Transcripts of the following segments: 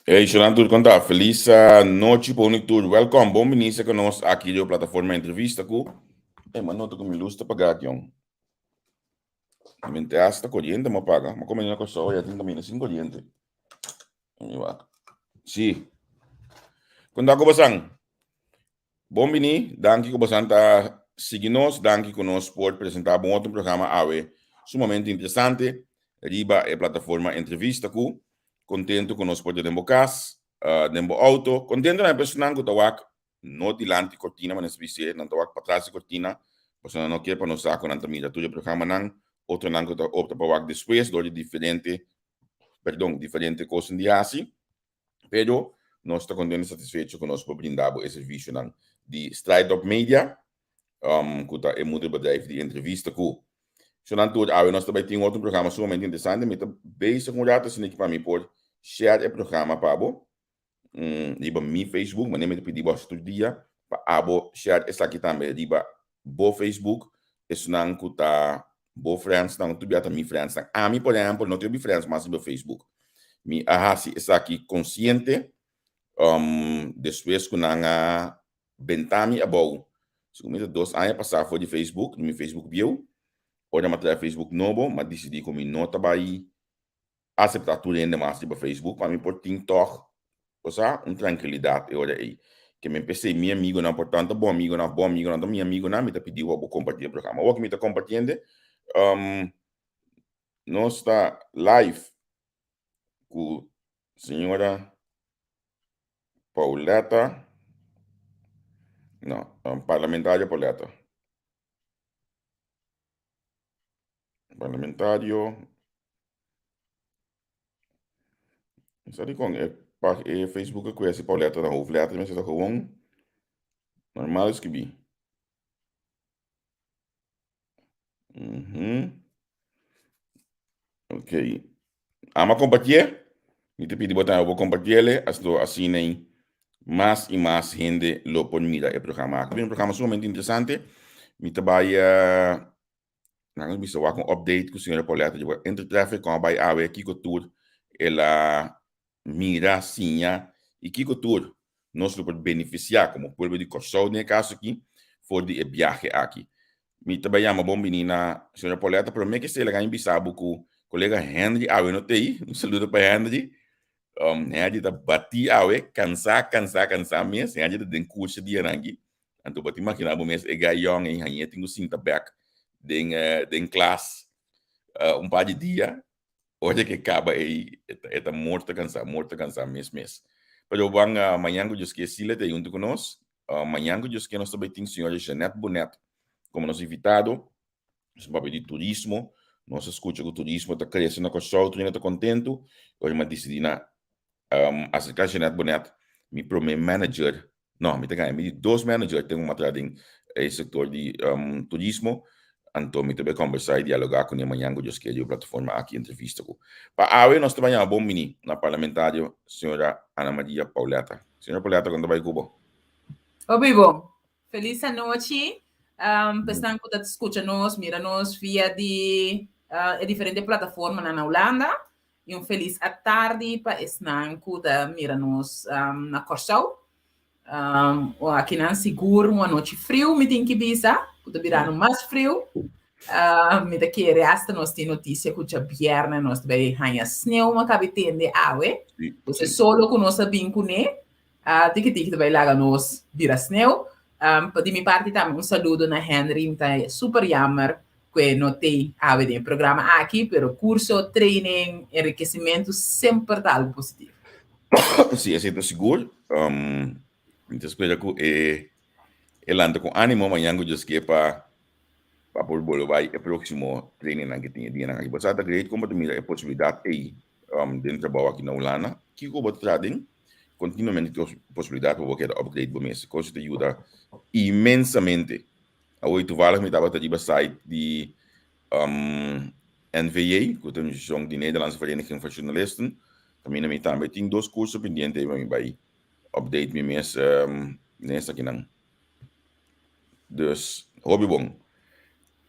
Hey, Shonan tur konta. Feliz nochi pa unik tur. Welkom, bon binisa ku nos aki di plataforma entrevista ku. Hey, ma nota ku mi luz ta paga aki, jong. Mi mente hasta koriente ma paga. Ma come na Kòrsou ya tin kaminda sin koriente. Mi wak. Si. Konta ku bosan? Bon bini, danki ku bosan ta sigui nos, danki ku nos por presentá bo un otro programa awe sumamente interesante riba e plataforma Entrevista ku kontentu ku nos por ta den bo kas, den bo outo, kontentu na e personanan ku ta wak no dilanti kortina manera sa bis'é, nan ta wak patras di kortina pasobra nan no ke pa nos sa ku nan ta mira tur e programanan, otronan ku ta opta pa wak despues dor di diferente, perdon, diferente kosnan di hasi. Pero nos ta contento y satisfecho cu nos por brinda bo e servicionan di Stride Up Media, cu ta e moederbedrijf di entrevista cu Shonan tur. Awe nos ta bay tin otro programa sumamente interesante. Mi ta bezig un rato asina ki pa mi por share e programa pa bo riba mi Facebook. Manera mi ta pidi bo haci tur dia pa abo share esaki tambe riba bo Facebook, esnan ku ta bo friendsnan, tur bia ta mi friendsnan. Ami, por ehèmpel, no tin hopi friends mas riba Facebook. Mi a hasi esaki konsiente despues ku nan a benta mi abou, segun mi ta dos aña pasá for di Facebook, di mi Facebook bieu. Ora mi a traha Facebook nobo, mi a disidí ku mi no ta bai aseptá tur hende mas riba Facebook pa mi por tin tòg, bo sa, un trankilidat e ora ei. Ke mi p'esei mi amigonan, por tanto bo amigonan òf bo amigonan ta mi amigonan, mi ta pidi bo pa bo kompartí e programa. Awor ku mi ta kompartiende, nos ta live ku señora Pauletta, no, parlamentario Pauletta. Parlamentario. Sa di con e pag e Facebook a kwesi Pauletta na hoofdletter, mester ta gewoon normal skibi. Ok. Ama compartié. Mi te pidi bo tambe bo compartiele, asto asina mas y mas hende lo por mira e programa aki. Un programa sumamente interesante. Mi ta bai nan a bisa wak un update ku señora Pauletta riba Intertraffic kon a bai awe kiko tur el a mira, siña i kiko tur nos lo por benefisiá komo pueblo di Kòrsou den e kaso aki for di e biahe aki. Mi ta bai yama bon bini na señora Pauletta promé ke esei laga mi bisa bo ku kolega Henry awe no ta ei. Un saludo pa Henry. Henry ta batí awe, kansá, kansá, kansá mes. Henry ta den kurso dianan aki. Anto bo ta imaginá bo mes e gai yòn ei hañ'é tin ku sinta bèk den den klas un par di dia. Ora ke kaba ei e ta morto kansá, morto kansá mes mes. Pero ban mañan ku Dios ke Sila ta ei huntu ku nos. Mañan ku Dios ke nos ta bai tin señora Jeanette Bonnet komo nos invitado. Nos a papia di turismo. Nos a skucha ku turismo ta krese na Kòrsou, tur hende ta kontentu. Ora mi a disidí na aserká Jeanette Bonnet, mi promé manager No, mi ta gana. Mi di dos manager ten un matra den e sector di turismo. Anto mi ta bay conversa y dialoga cu ne mañan cu Dios kier di e plataforma aki entrevista cu. Pa awe nos ta bay yama bon bini na parlamentario señora Ana Maria Pauletta. Señora Pauletta con ta bay cu bo? Hopi bon. Feliz anochi. Pa esnan cu ta scucha nos, mira nos via di e diferente plataformanan na Hulanda. I un felis atardi pa esnan ku ta mira nos na Kòrsou. Akinan sigur un anochi friu mi tin ki bisa, ku ta birando mas friu. Mi ta kere asta nos tin notisia ku djabièrnè nos ta bai haña sneu, mi a kabi tende awe. Pues e solo ku nos a bin kuné, tiki tiki ta bai laga nos bira sneu. Pa di mi parti tambe un saludo na Henry, mi ta super jammer ku e no t'ei awe den e programa aki, pero kurso, training, enrikesimentu semper ta algu positivo. Sí, esei ta sigur. Mi ta spera ku e e lanta ku ánimo mañan ku Dios ke pa pa por bolbe bai e próksimo trainingnan ku tin e dianan aki. Bo sa ta great kon bo ta mira e posibilidat ei den trabou aki na Hulanda. Kiko bo ta traha den? Kontinuamente tin posibilidat pa bo keda upgrade bo mes. Kos ta yuda inmensamente. Awor toevallig mi tabata riba site di NVJ, ku ta Organisashon di Nederlandse Vereniging van Journalisten. Kaminda mi tambe tin dos kurso pendiente ei pa mi bai update mi mes den esakinan. Dus, hopi bon.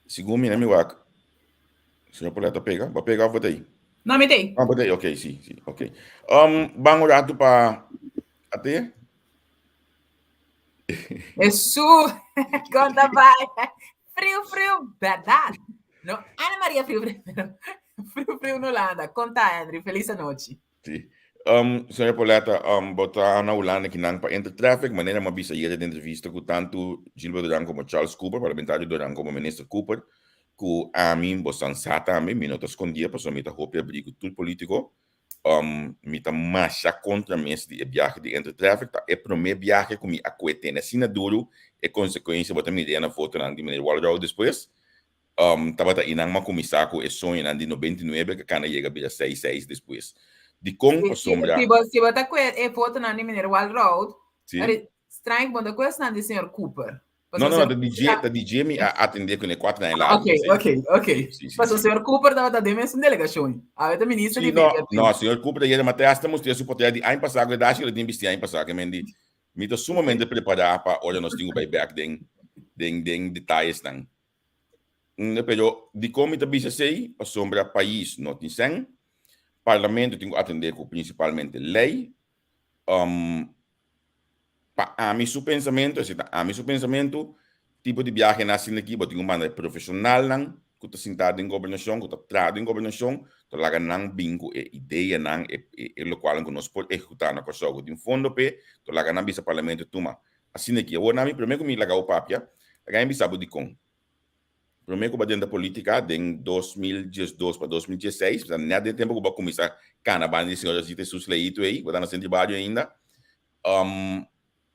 Segun mi na mi wak, señor Paulette a pega? Bo a pega of bo ta ei? No, mi t'ei. Ah, bo t'ei, ok, si, si, ok. Um, ban un ratu pa ate. Esu, konta bai. Friu, friu, bèrdat. No, Ana Maria friu, friu, pero friu, friu no Hulanda. Konta, Henry, felis anochi. Si. Um, señora Pauletta, um, bo ta na Hulanda kinan pa Intertraffic, manera mi a bisa ayer den entrevista ku tantu Gilbert Duran komo Charles Cooper, parlamentario Duran komo minister Cooper, ku ami bo san sa tambe, mi no ta skondié pasobra mi ta hopi abrí ku tur polítiko. Um, mi ta masha kontra mes di e biahe di Intertraffic, ta e promé biahe ku mi a kue tene asina duru, e konsekuensia bo ta mir'é na fotonan di meneer Walroud despues. Um, tabata einan mi a kuminsá ku e soñonan di 99 ku a kana yega bira seis seis despues. Dikon? Pasobra. Si bo, si bo ta kue e fotonan di meneer Walroud, Si. straño ku bo no ta kue esnan di señor Cooper. No, no, no, ta DJ, ta DJ mi a atendé kuné kuater aña largu. Ok, ok, ok. Sí, sí, Paso sí. señor Cooper tabata den mesun delegashon. Awe ta minister Sí, di no, medio ambiente. no, señor Cooper ta yera mate hasta mustr'é su potrèt di aña pasá ku e dashi ku el a tin bistí aña pasá. Ke men di, mi ta sumamente prepará pa ora nos tin ku bai bèk den, den, den detayesnan. Pero dikon mi ta bisa esei? Pasobra pais no tin sèn, parlamento tin ku atendé ku prinsipalmente lei, Um, pa ami su pensamentu, esei ta ami su pensamentu, tipo di biahenan asina aki bo tin ku manda e profeshonalnan ku ta sintá den gobernashon, ku ta traha den gobernashon, ta laga nan bin ku e ideanan, e e lokualnan ku nos por ehekutá na Kòrsou ku tin fondo p'e, ta laga nan bisa parlamento tuma. Asina aki. Awor nami promé ku mi laga bo papia, laga mi bisa bo dikon. Promé ku bo a drenta polítika den 2012 pa 2016, ta nèt den tempu ku bo a kuminsá kana banda di señor Rosita Jesus Leito ei, bo ta na Sentro Bario ainda,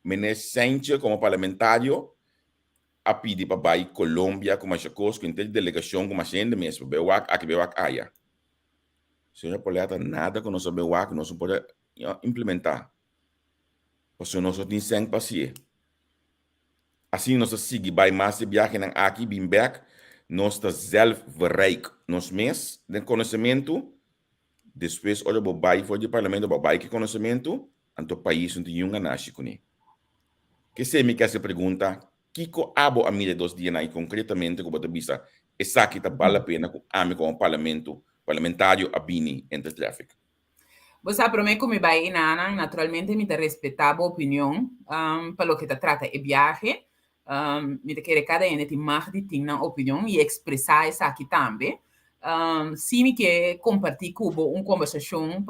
Meneer Sentje komo parlamentario a pidi pa bai Colombia ku masha kos, ku henter delegashon ku masha hende mes, pa bai wak aki bai wak aya. Señora Pauletta, nada ku nos a bai wak nos no por a implementá, pasobra nos no tin sèn pa hasié. Asina nos ta sigui bai mas e biahenan aki bin bek, nos ta zelf verrijk nos mes den konosementu, despues ora bo bai for di parlamento bo bai ku e konosementu, anto pais no tin niun ganashi kuné. Kesei mi ke hasi e pregunta, kiko abo a mira e dos dianan i konkretamente ku bo ta bisa esaki ta bal la pena ku ami komo parlamento, parlamentario a bini entre traffic? Bo sa, promé ku mi bai enanan, naturalmente mi ta respetá bo opinion pa loke ta trata e biahe. Mi ta kere kada hende tin mag di tin nan opinion i ekspresá esaki tambe. Sí mi ke kompartí ku bo un kombersashon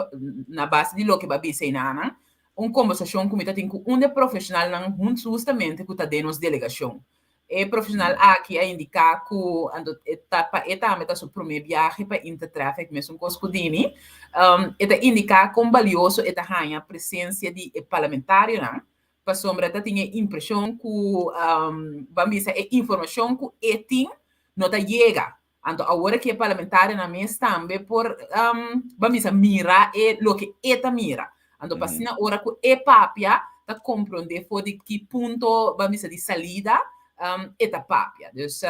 na base di loke bo a bisa enanan, un kombersashon ku mi ta tin ku un di e profeshonalnan hustamente ku ta den nos delegashon. E profesional aki a indiká ku anto e ta pa e tambe ta su promé biahe pa Intertraffic mesun kos ku Dini. E ta indiká kon balioso e ta haña presensia di e parlamentarionan pasobra ta tin e impreshon ku ban bisa e informashon ku e tin no ta yega. Anto awor aki e parlamentarionan mes tambe por ban bisa mira e loke e ta mira. Anto pa asina ora ku e papia ta komprondé for di ki punto ban bisa di salida e ta papia. Dus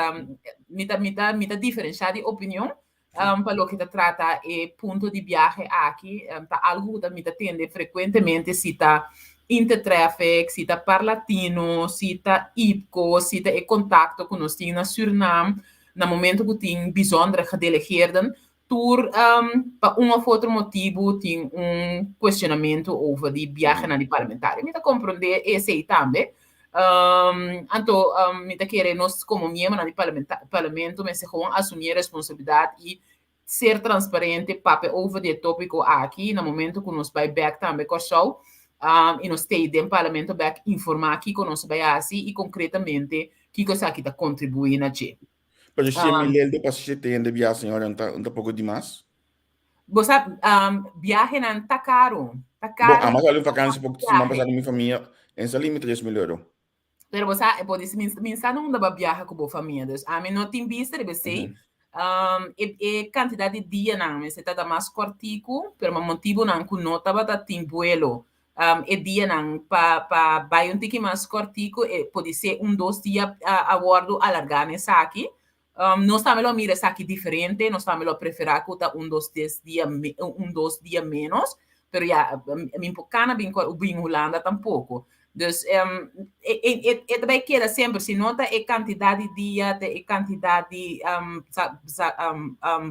mi ta mi ta mi ta diferenshá di opinion pa loke ta trata e punto di biahe aki. Ta algu ku ta mi ta tende frekuentemente si ta Intertraffic, si ta Parlatino, si ta IPCO, si ta e kontakto ku nos tin na Sürnam. Na momento ku tin bijzondere gedelegeerden, tur pa un of otro motibu tin un kuestionamentu over di biahenan di parlamentario. Mi ta komprondé esei tambe. Anto mi ta kere nos komo miembronan di parlamento mester gewoon asumí e responsabilidat i ser transparente, papia over di e tópiko aki na momento ku nos bai bèk tambe Kòrsou i nos stay den parlamento bèk informá kiko nos bai hasi i konkretamente kiko esaki ta kontribuí na dje. Pero si mi lelde pa shete hende biaha señora no ta poko dimas? Bo sa biahenan ta karu, ta Bo karu. amo a sali un vakansi poko siman pasá ku mi famia en sali mi 3000 euro. Pero bo sa, e por disi, mi sa unda bo a biaha ku bo famia, dus ami no tin bista riba esei. E e kantidat di dianan mester ta ta mas kòrtiku, pero pa motibunan ku no tabata tin buelo e dianan pa pa bai un tiki mas kòrtiku, e podisé un dos dia a wòrdu alargá na esaki. Nos tambe lo mira esaki diferente, nos tambe lo preferá ku ta un dos tres dia un dos dia ménos, pero ya mi por kana bin bin Hulanda tampoko. Dus e e e ta bai keda semper, si no ta e kantidat di dia, ta e kantidat di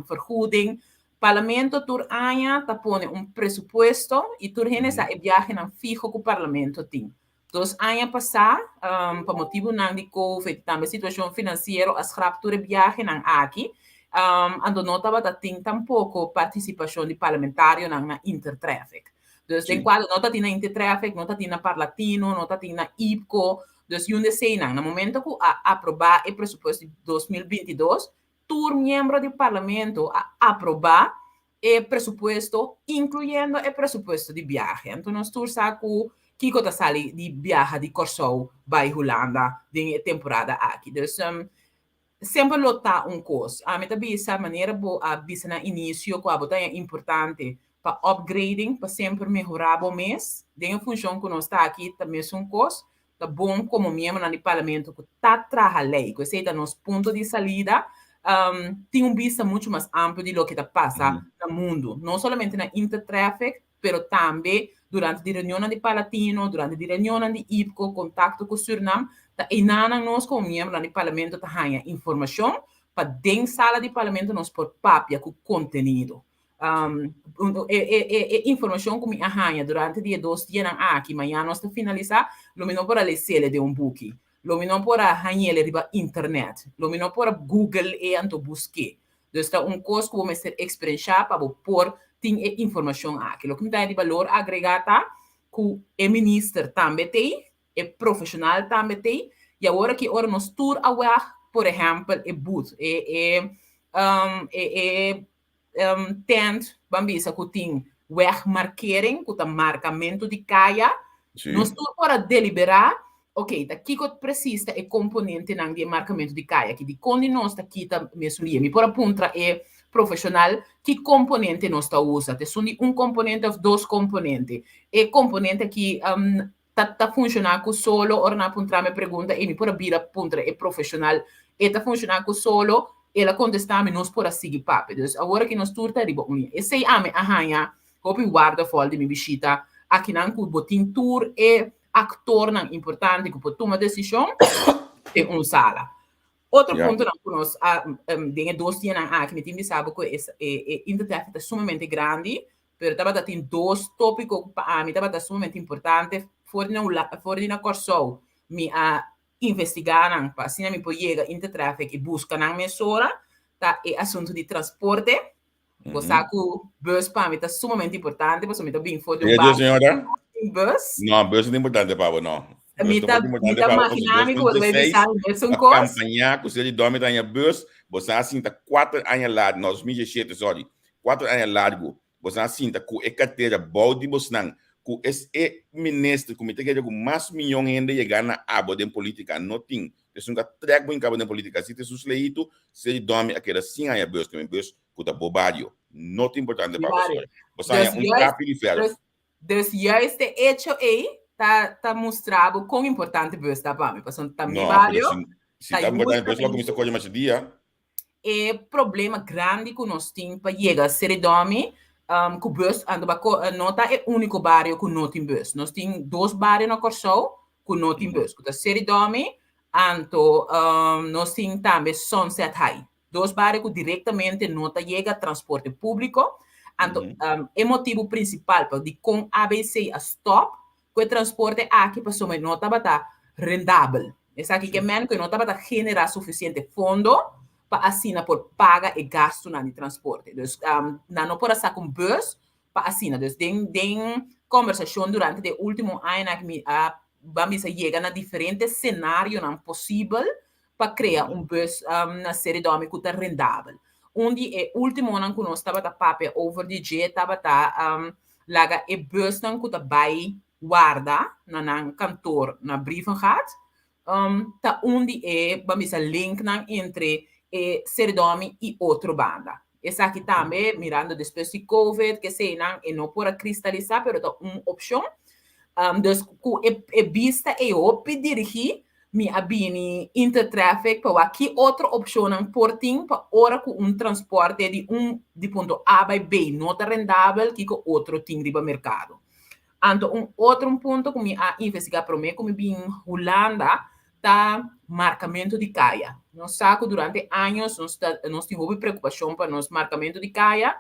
vergoeding. Parlamento tur aña ta pone un presupuesto i tur hende sa e biahenan fiho ku Parlamento tin. 2 aña pasá, pa motibunan di COVID, tambe situashon finansiero, a schrap tur e biahenan aki. Anto no tabata tin tampoko partisipashon di parlamentarionan na Intertraffic. Dus den kuadro no tatin na Intertraffic, no tatin na Parlatino, no tatin na IPCO. Dus yunde nan, na momento ku a aprobá e presupuesto di 2022, tur miembro di Parlamento a aprobá e presupuesto, inkluyendo e presupuesto di biahe. Anto nos tur sa ku kiko ta sali di biaha di Kòrsou bai Hulanda den temporada aki. Dus semper lo ta un kos. Ami ta bisa manera bo a bisa na inisio ku abo ta importante pa upgrading, pa semper mehorá bo mes. Den funshon ku nos ta aki tambe un kos. Ta bon komo miembro di Parlamento ku ta traha lei, ku esei ta nos punto di salida, tin un bista muchu mas amplio di loke ta pasa na mundu. No solamente na Intertraffic, pero tambe durante e reunion di Parlatino, durante e reunion di IPCO, kontakto ku Surinam, ta einan nos komo miembro di Parlamento ta haña informashon pa den sala di Parlamento nos por papia ku kontenido. E informashon ku mi a haña durante e 2 dianan aki, mañan nos ta finalisá, lo mi no por a les'é den un buki. Lo mi no por a hañ'é riba internet. Lo mi no por a Google e anto busk'é. Dus ta un kos ku bo ser eksperensiá pa por tin e informashon aki. Loke mi ta di balor agregá ta ku e minister tambe tin, e profeshonal tambe tin, i awor ku ora nos tur a wak, por ehèmpel, e booth, e tent, ban bisa ku tin wegmarkering, ku ta markamentu di kaya, nos tur por a deliberá, ok, ta kiko presis ta e komponentenan di markamentu di kaya, ku di kon nos ta kita mesun dia. Mi por a puntra e profeshonal ki komponente nos ta usa. Ta esun di un komponente òf dos komponente. E komponente ku ta funshoná ku solo, ora nan a puntra mi pregunta, i mi por a bira puntra e profeshonal, e ta funshoná ku solo, el a kontestá mi, nos por a sigui papia. Dus awor ku nos tur ta riba un. Esei ami a haña hopi waardevol di mi bishita akinan, ku bo tin tur e aktornan importante ku por tuma desishon den un sala. Otro punto nan ku nos den e 2 dianan aki, mi tin bisa ku e Intertraffic ta sumamente grandi, pero tabata tin dos tópiko pa ami tabata sumamente importante for di na Kòrsou. Mi a investigá nan pa asina mi por yega Intertraffic i buska nan mesora, ta e asuntu di transporte. Bo sa ku bus pa mi ta sumamente importante, pasobra mi ta bin for di un E barrio señora? Bus. No, bus no ta importante pa bo, no. Mi ta imaginá mi ku bo bai bisa mesun kos. Kampaña ku Ser'i Domi ta bus, bo a sinta 4 aña largu, no, 2017, sorry, 4 aña largu, bo a sinta ku e kartera bou di bosnan, ku e minister, ku mi ta kere ku mas mion hende yega na abo den polítika, no tin. Es nunca trek bo kaba den polítika. Si te sus leito, Ser'i Domi a keda sin aña bus, ku bus ku ta bo bario. No ta importante pa bo. Bo Dus un trapi di ferro. Dus juist de hecho ei ta mustra kon importante bus ta pa mi. Pasobra ta mi No, bario. pero si ta importante bus, lo kuminsá kore mas dia. E problema grandi ku nos tin pa yega Ser'i Domi ku bus, anto bako, no ta e úniko bario ku no tin bus. Nos tin dos bario na Kòrsou ku no tin bus. Ku ta Ser'i Domi, anto nos tin tambe Sunset High. Dos bario ku direktamente no ta yega transporte públiko. Anto e motibu prinsipal pa di kon ABC a stop ku e transporte aki, pasobra no tabata rendabel. Esaki ke men ku no tabata generá sufisiente fondo pa asina por paga e gastunan di transporte. Dus nan no por a saka un bus pa asina. Dus den kombersashon durante e último añanan ku mi a ban bisa yega na diferente senarionan posibel pa krea un bus na Ser'i Domi ku ta rendabel. Un di e últimonan ku nos tabata papia over di dje tabata laga e busnan ku ta bai warda na nan kantor na Brievengat, ta un di e, ban bisa, linknan entre e Ser'i Domi i otro banda. Esaki tambe, mirando despues di COVID, ke nan e no por a kristalisá, pero ta un opshon. Dus ku e bista e hopi dirigí, mi a bini Intertraffic pa wak ki otro opshonnan por tin pa ora ku un transporte di punto A bai B no ta rendabel, kiko otro tin riba merkado. Anto un otro punto ku mi a investigá promé ku mi bin Hulanda ta markamentu di kaya. Nos sa ku durante años nos tin hopi preokupashon pa nos markamentu di kaya.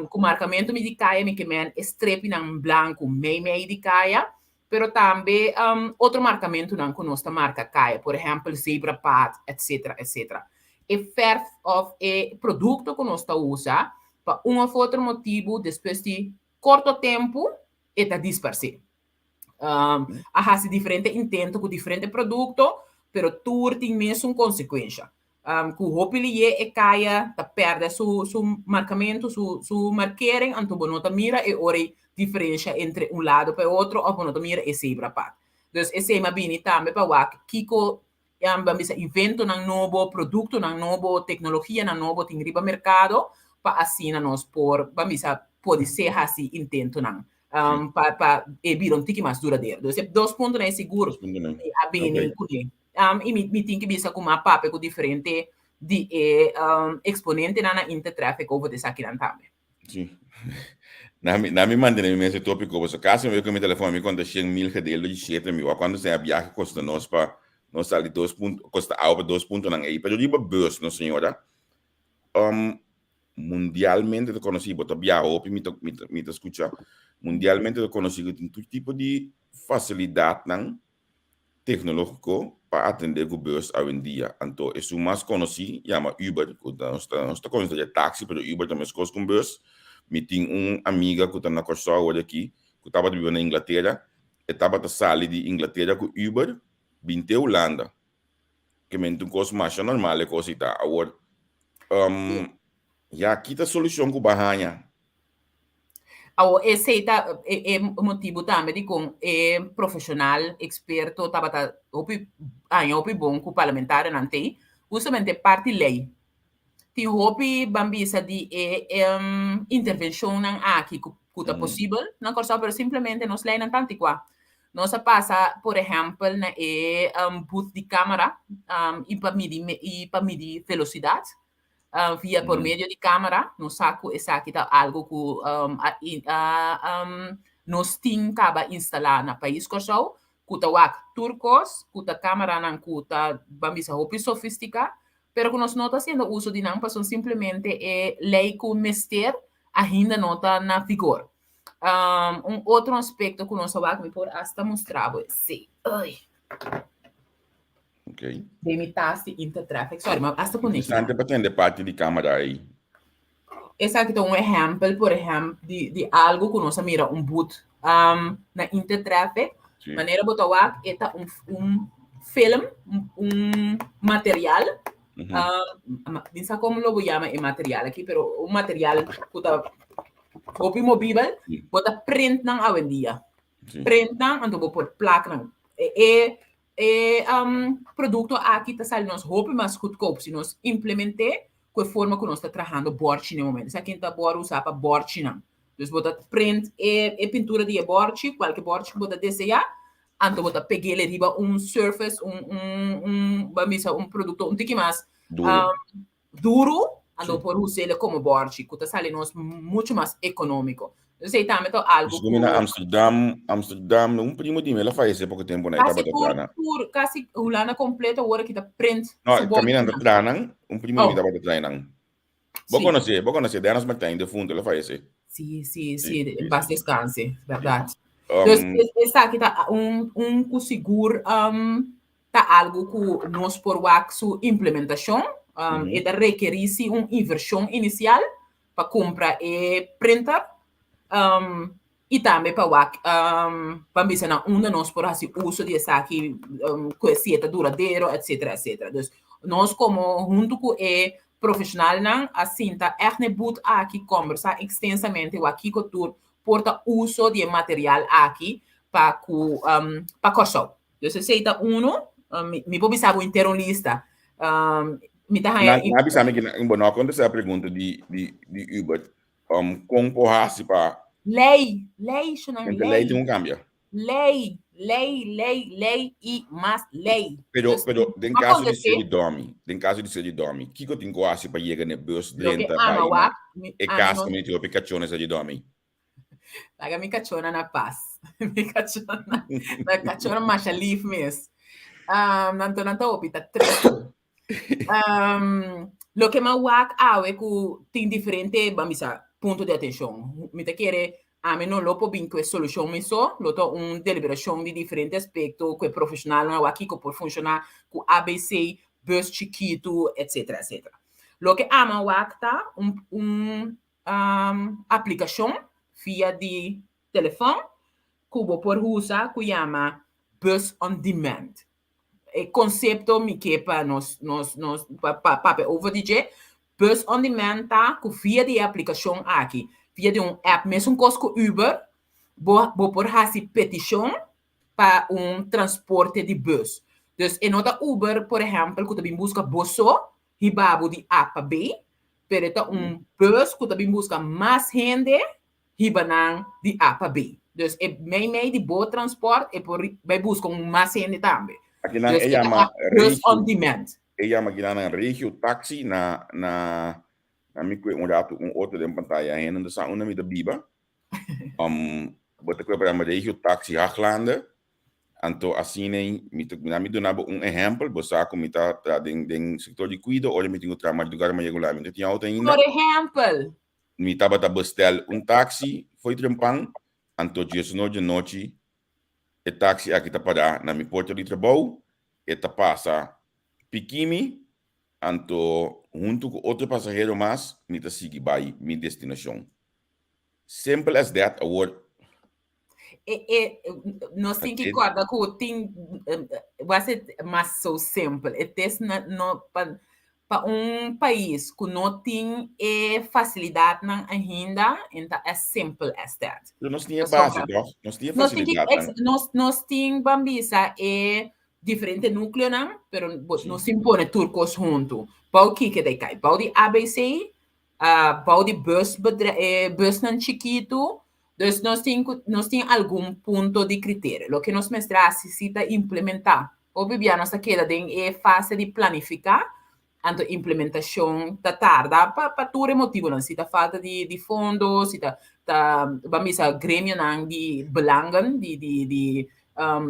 Ku markamentu mi di kaya mi ke men e strepinan blanku mei mei di kaya, pero tambe otro markamentunan ku nos ta marka kaya, por ehèmpel zebrapad, etsetera, etsetera. E fèrf òf e produkto ku nos ta usa, pa un òf otro motibu despues di korto tempu e ta disparsé. A hasi diferente intento ku diferente produkto, pero tur tin mesun konsekuensha. Ku hopi lié e kaya ta pèrdè su su markamentu, su su markering, anto bo no ta mira e ora ei diferensha entre un lado pa e otro òf bo no ta mira e zebrapad. Dus esei mi a bini tambe pa wak kiko ban bisa inventonan nobo, produktonan nobo, teknologianan nobo tin riba merkado pa asina nos por ban bisa podisé hasi intentonan pa pa e bira un tiki mas duradero. Dus e dos puntonan ei sigur mi a bini kuné. I mi tin ki bisa ku mi a papia ku diferente di e eksponentenan na Intertraffic over di esakinan tambe. Sí. Na mi, na mi mantené mi mes e tópiko, pasobra kasi mi bai ku mi telefòn, mi konta shen mil gedeeld di shete mi wak kuantu sea biahe kosta nos pa nos sali dos punto, kosta awa pa dos puntonan ei. Pero riba bus, no señora, mundialmente ta konosí, bo ta biaha hopi, mi ta, mi ta, mi ta skucha, mundialmente ta konosí ku tin tur tipo di fasilidatnan teknológiko pa atendé ku bus awendia. Anto esun mas konosí yama Uber, ku ta nos ta nos ta konsider'é taksi, pero Uber ta meskos ku un bus. Mi tin un amiga ku ta na Kòrsou awor aki, ku tabata biba na Inglatera, e tabata sali di Inglatera ku Uber bin te Hulanda. Ke men ta un kos masha normal e kos ei ta. Awor, ya, ki ta solushon ku bo a haña? Awor, esei ta e e motibu tambe dikon e profeshonal eksperto tabata hopi haña hopi bon ku parlamentarionan t'ei, hustamente parti lei. Tin hopi ban bisa di e intervenshonnan aki ku ku ta posibel na Kòrsou, pero simplemente nos leinan ta antikuá. Nos a pasa por ehèmpel na e booth di kámara i pa midi i pa midi velosidat. Via por medio di cámara, nos sa cu esaki ta algo cu nos tin caba instala na pais Kòrsou, cu ta wak tur cos, cu ta camaranan cu ta, ban bisa, hopi sofistica, pero cu nos no ta haciendo uso di nan pasobra simplemente e ley cu mester ainda no ta na vigor. Un otro aspecto cu nos a wak, mi por hasta mustra bo esey. Ay. Ok. Den mi tas di Intertraffic. Sorry, ma hasta pone aquí. Interesante pa tende parti di cámara ahí. Esaki ta un ehempel, por ehem, di, di algo ku nos a mira un boot na Intertraffic. Sí. Manera bo ta wak, e ta un, un film, un, un material. Ni sa como lo bo llama e material aki, pero un material ku ta hopi movibel. Sí. Bo ta print nan awendia. Sí. Print nan, anto bo por plak nan. E, e E produkto aki ta sali nos hopi mas goedkoop si nos implement'é ku e forma ku nos ta trahando bòrchi na e momento. Esaki ta bòrdu usá pa bòrchinan. Dus bo ta print e e pintura di e bòrchi, kualke bòrchi ku bo ta deseá, anto bo ta peg'é riba un surface, un un un ban bisa un produkto un tiki mas Duru. duru, anto por us'é komo bòrchi ku ta sali nos muchu mas ekonómiko. Esei tambe ta algu ku. Mi na Amsterdam, Amsterdam, un primo di mi el a fayesé poko tempu na e tabata traha nan. Tur, kasi Hulanda kompleto awor aki ta print su bòrchi. No, kaminda nan ta traha nan, un primo di mi tabata traha nan. Bo konosé, bo konosé Dennis Martijn, defuntu, el a fayesé. Sí, sí, sí, en paz descanse, bèrdat. Dus esaki ta un un ku sigur ta algu ku nos por wak su implementashon. E ta rekerí si un invershon inisial pa kumpra e printer i tambe pa wak pa bisa na unda nos por hasi uso di esaki ku si e ta duradero etcetera etcetera. Dus nos komo huntu ku e profeshonalnan a sinta ègt na e booth aki kòmbersá ekstensamente wak kiko tur por ta uso di e material aki pa ku pa Kòrsou. Dus esei ta unu, mi por bisa bo henter un lista. Mi ta haña. Nan a bisa mi ki bo no a kontestá e pregunta di di di Hubert. Kon por hasi pa. Lei, lei, shonnan, lei. Lei tin ku kambia. Lei, lei, lei, lei i mas lei. Pero, pero den kaso di Seri Domi, den kaso di Seri Domi, kiko tin ku hasi pa yega na e bus drenta bai na e kas kaminda tin hopi kachó na Seri Domi? Laga mi kachona na pas. Mi kachona, mi kachona masha lief mes. Anto nan ta hopi ta tristu. Loke mi a wak awe ku tin diferente, ban bisa, punto di atenshon. Mi ta kere ami no lo por bin ku e solushon mi so, lo ta un deliberashon di diferente aspekto ku e profeshonalnan a wak kiko por funshoná ku ABC, bus chikitu, etsetera, etsetera. Loke ami a wak ta un un aplikashon via di telefòn ku bo por usa ku yama Bus on Demand. E konsepto mi ke pa nos nos nos pa papia over di dje. Bus on Demand ta ku via di e aplikashon aki, via di un app mesun kos ku Uber, bo bo por hasi petishon pa un transporte di bus. Dus e no ta Uber por ehèmpel ku ta bin buska bo so hiba bo di A pa B, pero e ta un bus ku ta bin buska mas hende hiba nan di A pa B. Dus e meimei di bo transport e por bai buska un mas hende tambe. Aki nan Dus e e ta yama bus on regio, demand. e yama aki nan nan regio taxi na na na mi kue un ratu un otro den pantaya hende no ta sa unda mi ta biba. Um bo ta kue por yama regio taxi Haaglanden. Anto asina mi ta na mi duna bo un ehempel, bo sa ku mi ta traha den den sektor di kuido ora mi tin ku traha madrugada mi a yega un lado mi no tin auto ainda. Por ehempel. Mi tabata bestel un taxi fo'i trempan, anto diesunor dje nochi e taxi aki ta pará na mi porta di trabou, e ta pasa piki mi, anto huntu ku otro pasahero mas mi ta sigui bai mi destinashon. Simple as that, awor. E, e, nos tin que corda ku tin was it mas so simple. It is na, no pa, pa un pais ku no tin e facilidadnan ainda, enta as simple as that. Pero nos tin e base, toch? Nos tin e Nos tin que, facilidadnan. nos, nos tin, ban bisa, e diferente núcleonan, pero bo, nos tin pone tur kos huntu. Bou kiko ta kai? Bou di ABC, bou di bus, e busnan chikitu. Dus nos tin ku, nos tin algun punto di kriterio. Loke nos mester hasi si ta implementá. Hopi bia nos ta keda den e fase di planifiká, anto implementashon ta tarda pa pa tur e motibunan. Si ta falta di di fondo, si ta ta ban bisa gremionan di belangen di di di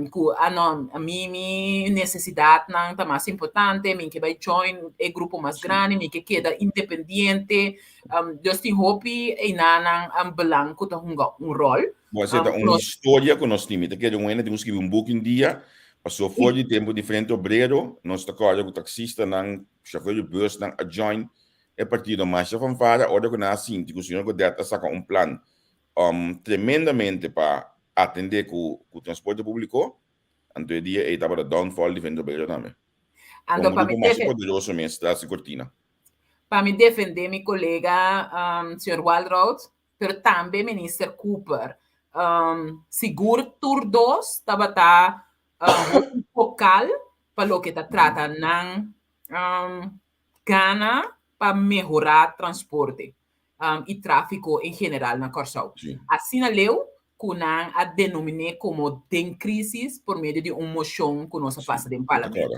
ku a no mi mi nesesidatnan ta mas importante, mi ke bai join e grupo mas grandi, mi ke keda independiente. Dus tin hopi einanan belang ku ta hunga un ròl. Bo a seta un historia ku nos tin. Mi ta kere un hende tin ku skibi un buki un dia, pasobra for di tempu di Frente Obrero nos ta kòrda ku taksistanan, shofèr di bùsnan a join e partido masha fanfara ora ku nan a sinti ku señor Godett a saka un plan tremendamente pa atendé ku ku transporte públiko, anto e dia ei tabata downfall di Frente Obrero tambe. Anto Un pa mi grupo masha defe poderoso mes tras di kortina. pa mi defendé mi kolega señor Walroud, pero tambe minister Cooper. Sigur tur dos tabata hopi fokal pa loke ta trata nan gana pa mehorá transporte. i tráfiko en general na Kòrsou. Asina leu ku nan a denomin'é komo den krísis por medio di un moshon ku nos a pasa den parlamento.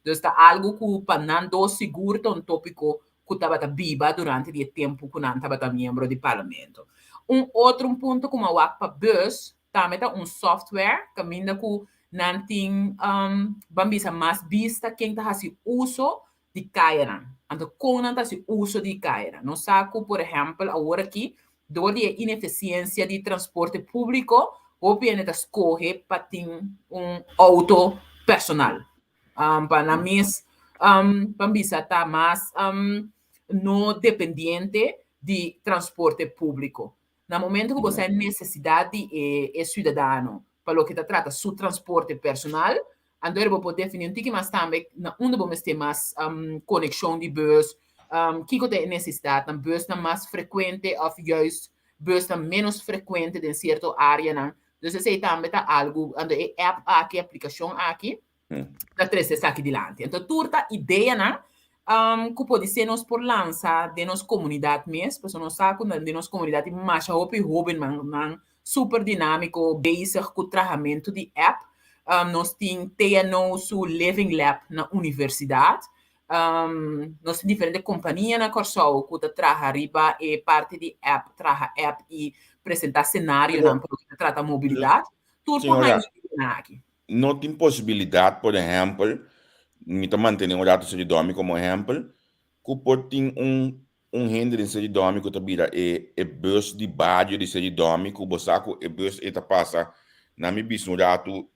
Dus ta algu ku pa nan dos sigur ta un tópiko ku tabata biba durante di e tempu ku nan tabata miembro di parlamento. Un otro un punto ku mi a wak pa bus tambe ta un software kaminda ku nan tin ban bisa mas bista ken ta hasi uso di kayanan. Anto kon nan ta hasi uso di kayanan? Nos sa ku, por ehèmpel, awor aki, dor di e inefisiensia di transporte públiko, hopi hende ta skohe pa tin un outo personal. Pa nan mes, ban bisa, ta mas no dependiente di transporte públiko. Na momento ku bo sa e nesesidat di e siudadano pa loke ta trata su transporte personal, anto bo por definí un tiki mas tambe na unda bo mester mas konekshon di bus, kiko ta e nesesidatnan, busnan mas frekuente òf juist busnan ménos frekuente den sierto áreanan. Dus esei tambe ta algu, anto e app aki, e aplikashon aki, ta trese esaki dilanti. Anto tur ta ideanan ku podisé nos por lansa den nos komunidat mes, pasobra nos sa ku den nos komunidat tin masha hopi hóbennan super dinámiko bezig ku trahamentu di app. Nos tin TNO su Living Lab na universidat. Nos tin diferente kompania na Kòrsou ku ta traha riba e parti di app, traha app i presentá senarionan pa loke ta trata mobilidat. Tur por Señora, haña ideanan aki. no tin posibilidat, por ehèmpel, mi ta mantené un ratu servidor mi komo ehèmpel, ku por tin un. un hende den Seri Dòmi ku ta bira e e bus di bario di Seri Dòmi ku bo sa ku e bus ei ta pasa na mi bisa un ratu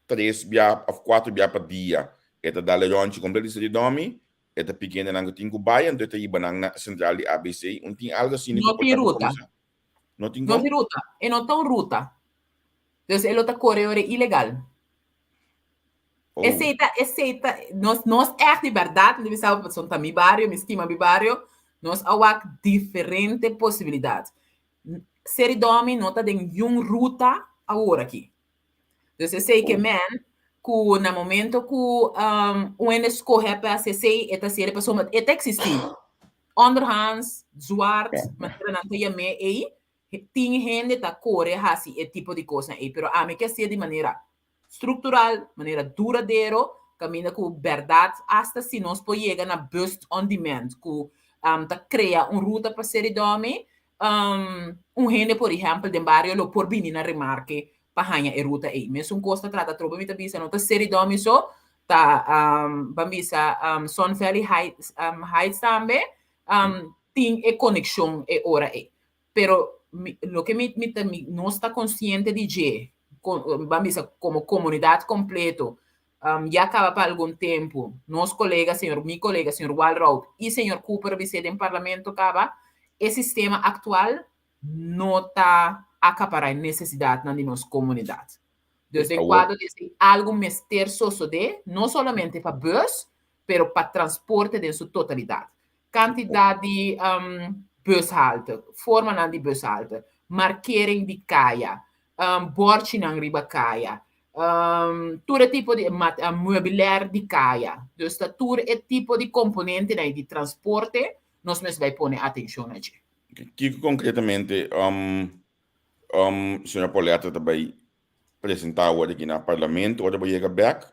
tres bia òf kuater bia pa dia e ta dal e ròntji kompleto di Seri Dòmi e ta piki hendenan ku tin ku bai anto e ta hiba nan na sentral di ABC un tin algu asina No ku por tin ta ruta. kuminsá no tin No kon? tin ruta. E no ta un ruta. Dus e lo ta kore ora ilegal. Oh. Esei ta, esei ta, nos, nos echt di berdad, mi bisa pasobra ta mi bario, mi stima mi bario, nos a wak diferente posibilidad. Seri Domi no ta den yun ruta awor aki. Dus esei ke Oh. men ku na momento ku um, un hende skohe pa hasi esei, e ta hasié pasobra e ta eksistí. Onderhands, zwart, manera nan ta yam'é ei, tin hende ta kore hasi e tipo di kosnan ei, pero ami ke hasié di manera struktural, manera duradero, kaminda ku bèrdat asta si nos por yega na bus on demand ku ta krea un ruta pa Seri Dòmi, un hende por ehèmpel den bario lo por bini na remarke pa haña e ruta ei. Mesun kos ta trata atrobe mi ta bisa no ta Seri Dòmi so, ta ban bisa Sun Valley Heights tambe tin e konekshon e ora ei. Pero mi, loke mi, mi ta, mi, nos ta konsiente di dje, kon, ban bisa komo komunidat kompleto, ya kaba pa algun tempu, nos kolega señor, mi kolega señor Walroud i señor Cooper a bis'é den parlamento kaba, e sistema aktual no ta akapará e nesesidatnan di nos komunidat. Dus den kuadro di esei algu mester sosodé, no solamente pa bus, pero pa transporte den su totalidat. Kantidat di bushalte, formanan di bushalte, markering di kaya, bòrchinan riba kaya, tur e tipo di meubilair di kaya. Dus ta tur e tipo di komponentenan di transporte nos mester bai pone atenshon na dje. Kiko konkretamente señora Pauletta ta bai presentá awor aki na parlamento ora bo yega bèk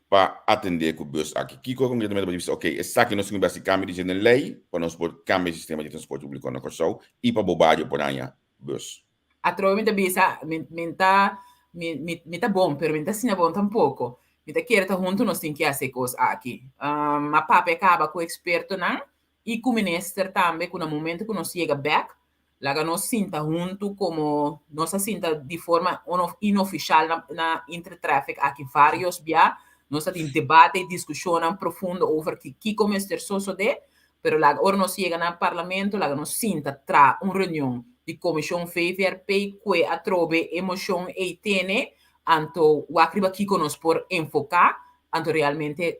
pa atendé ku bus aki? Kiko konkretamente bo ta bisa, ok, esaki nos tin ku hasi kambio di dje den lei pa nos por kambia e sistema di transporte públiko na Kòrsou i pa bo bario por haña bus? Atrobe mi ta bisa, mi mi ta mi mi mi ta bon, pero mi no ta asina bon tampoko. Mi ta kere ta huntu nos tin ke hasi e kos aki. A papia kaba ku ekspertonan i ku minister tambe ku na momento ku nos yega bèk Laga nos sinta huntu komo nos a sinta di forma inofishal na na Intertraffic aki varios bia. Nos a tin debate i diskushonnan profundo over ki kiko mester sosodé, pero laga ora nos yega na Parlamento laga nos sinta tra un reunion di komishon VVRP kue atrobe e moshon ei tene, anto wak riba kiko nos por enfoká Anto realmente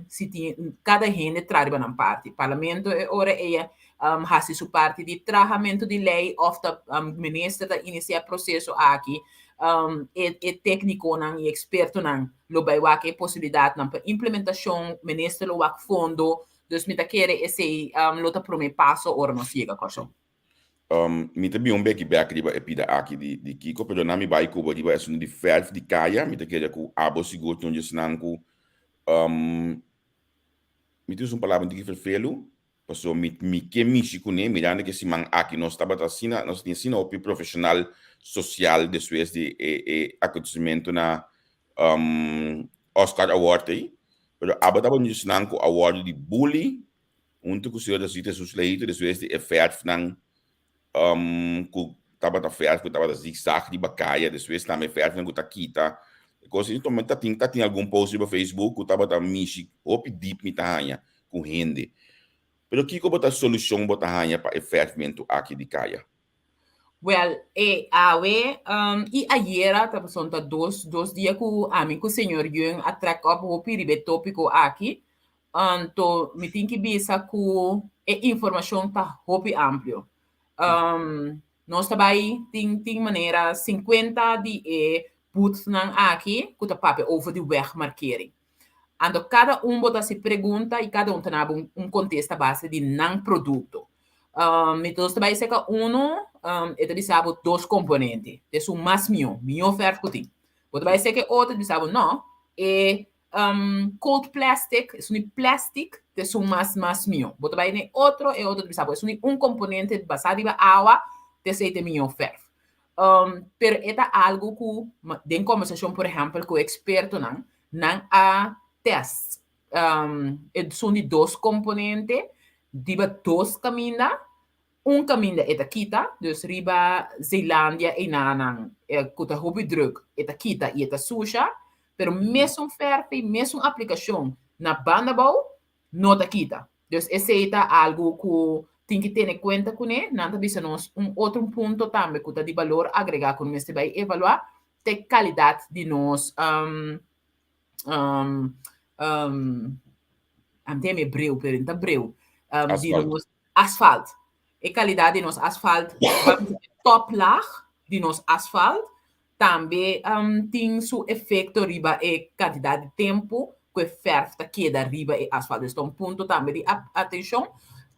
si tin kada hende traha riba nan parti. Parlamento e ora ei a hasi su parti di trahamentu di lei òf ta minister ta inisiá e proseso aki. E e téknikonan i ekspertonan lo bai wak e posibilidatnan pa implementashon, minister lo wak fondo. Dus mi ta kere esei lo ta promé paso ora nos yega Kòrsou. Mi ta bin un beki bek riba e pida aki di di Kiko, pero nan mi bai ku bo riba esun di verf di kaya. Mi ta kere ku abo sigur ta un di esnan ku mi ta usa un palabra un tiki ferfelu, pasobra mi mi ke mishi kuné mirando ku e siman aki nos tabata asina, nos tin asina hopi profeshonal sosial despues di e e akontesimentu na Oscar Award ei, pero abo tabata un di esnan ku a wòrdu di bully Huntu ku Señor Jesús Jesús leito despues di e fèrfnan ku tabata fèrf ku tabata zigzag riba kaya, despues tambe fèrfnan ku ta kita e kos ei. Enton ta tin ta tin algun post riba Facebook ku tabata mishi hopi dip mi ta haña ku hende. Pero kiko bo ta solushon bo ta haña pa e fèrfmentu aki di kaya? Wèl, e awe i ayera ta pasobra ta dos dos dia ku ami ku señor Yeung a trèk òp hopi riba e tópiko aki. Anto mi tin ki bisa ku e informashon ta hopi amplio. Nos ta bai tin tin manera sinkuenta di e boothnan aki ku ta papia over di wegmarkering. Anto kada un bo ta hasi pregunta i kada un ta naba un kontesta a base di nan produkto. Mi nos ta bai seka unu, e ta bisa bo dos komponente. Esun mas mihó, mihó fèrf ku tin. Bo ta bai seka e otro, e ta bisa bo no, e cold plastic, esun di plastic ta esun mas mas mihó. Bo ta bai na e otro, e otro ta bisa bo esun di un komponente basá riba awa ta esei ta e mihó fèrf. Pero e ta algu ku den kombersashon por ehèmpel ku ekspertonan, nan a tèst esun di dos komponente. Riba dos kaminda, un kaminda e ta kita, dus riba Zeelandia einanan ku ta hopi druk e ta kita i e ta susha, pero mesun fèrf i mesun aplikashon na banda abou no ta kita. Dus esei ta algu ku tin ki tene kuenta kuné. Nan ta bisa nos un otro punto tambe ku ta di balor agregá ku nos mester bai evaluá ta e kalidat di nos um, um, ante mi breu, pero ta breu. Um, di nos asfalt. E calidad di nos asfalt, top laag di nos asfalt, tambe um, tin su efecto riba e cantidad di tempo ku e verf ta keda riba e asfalt. Dus ta un punto tambe di atencion.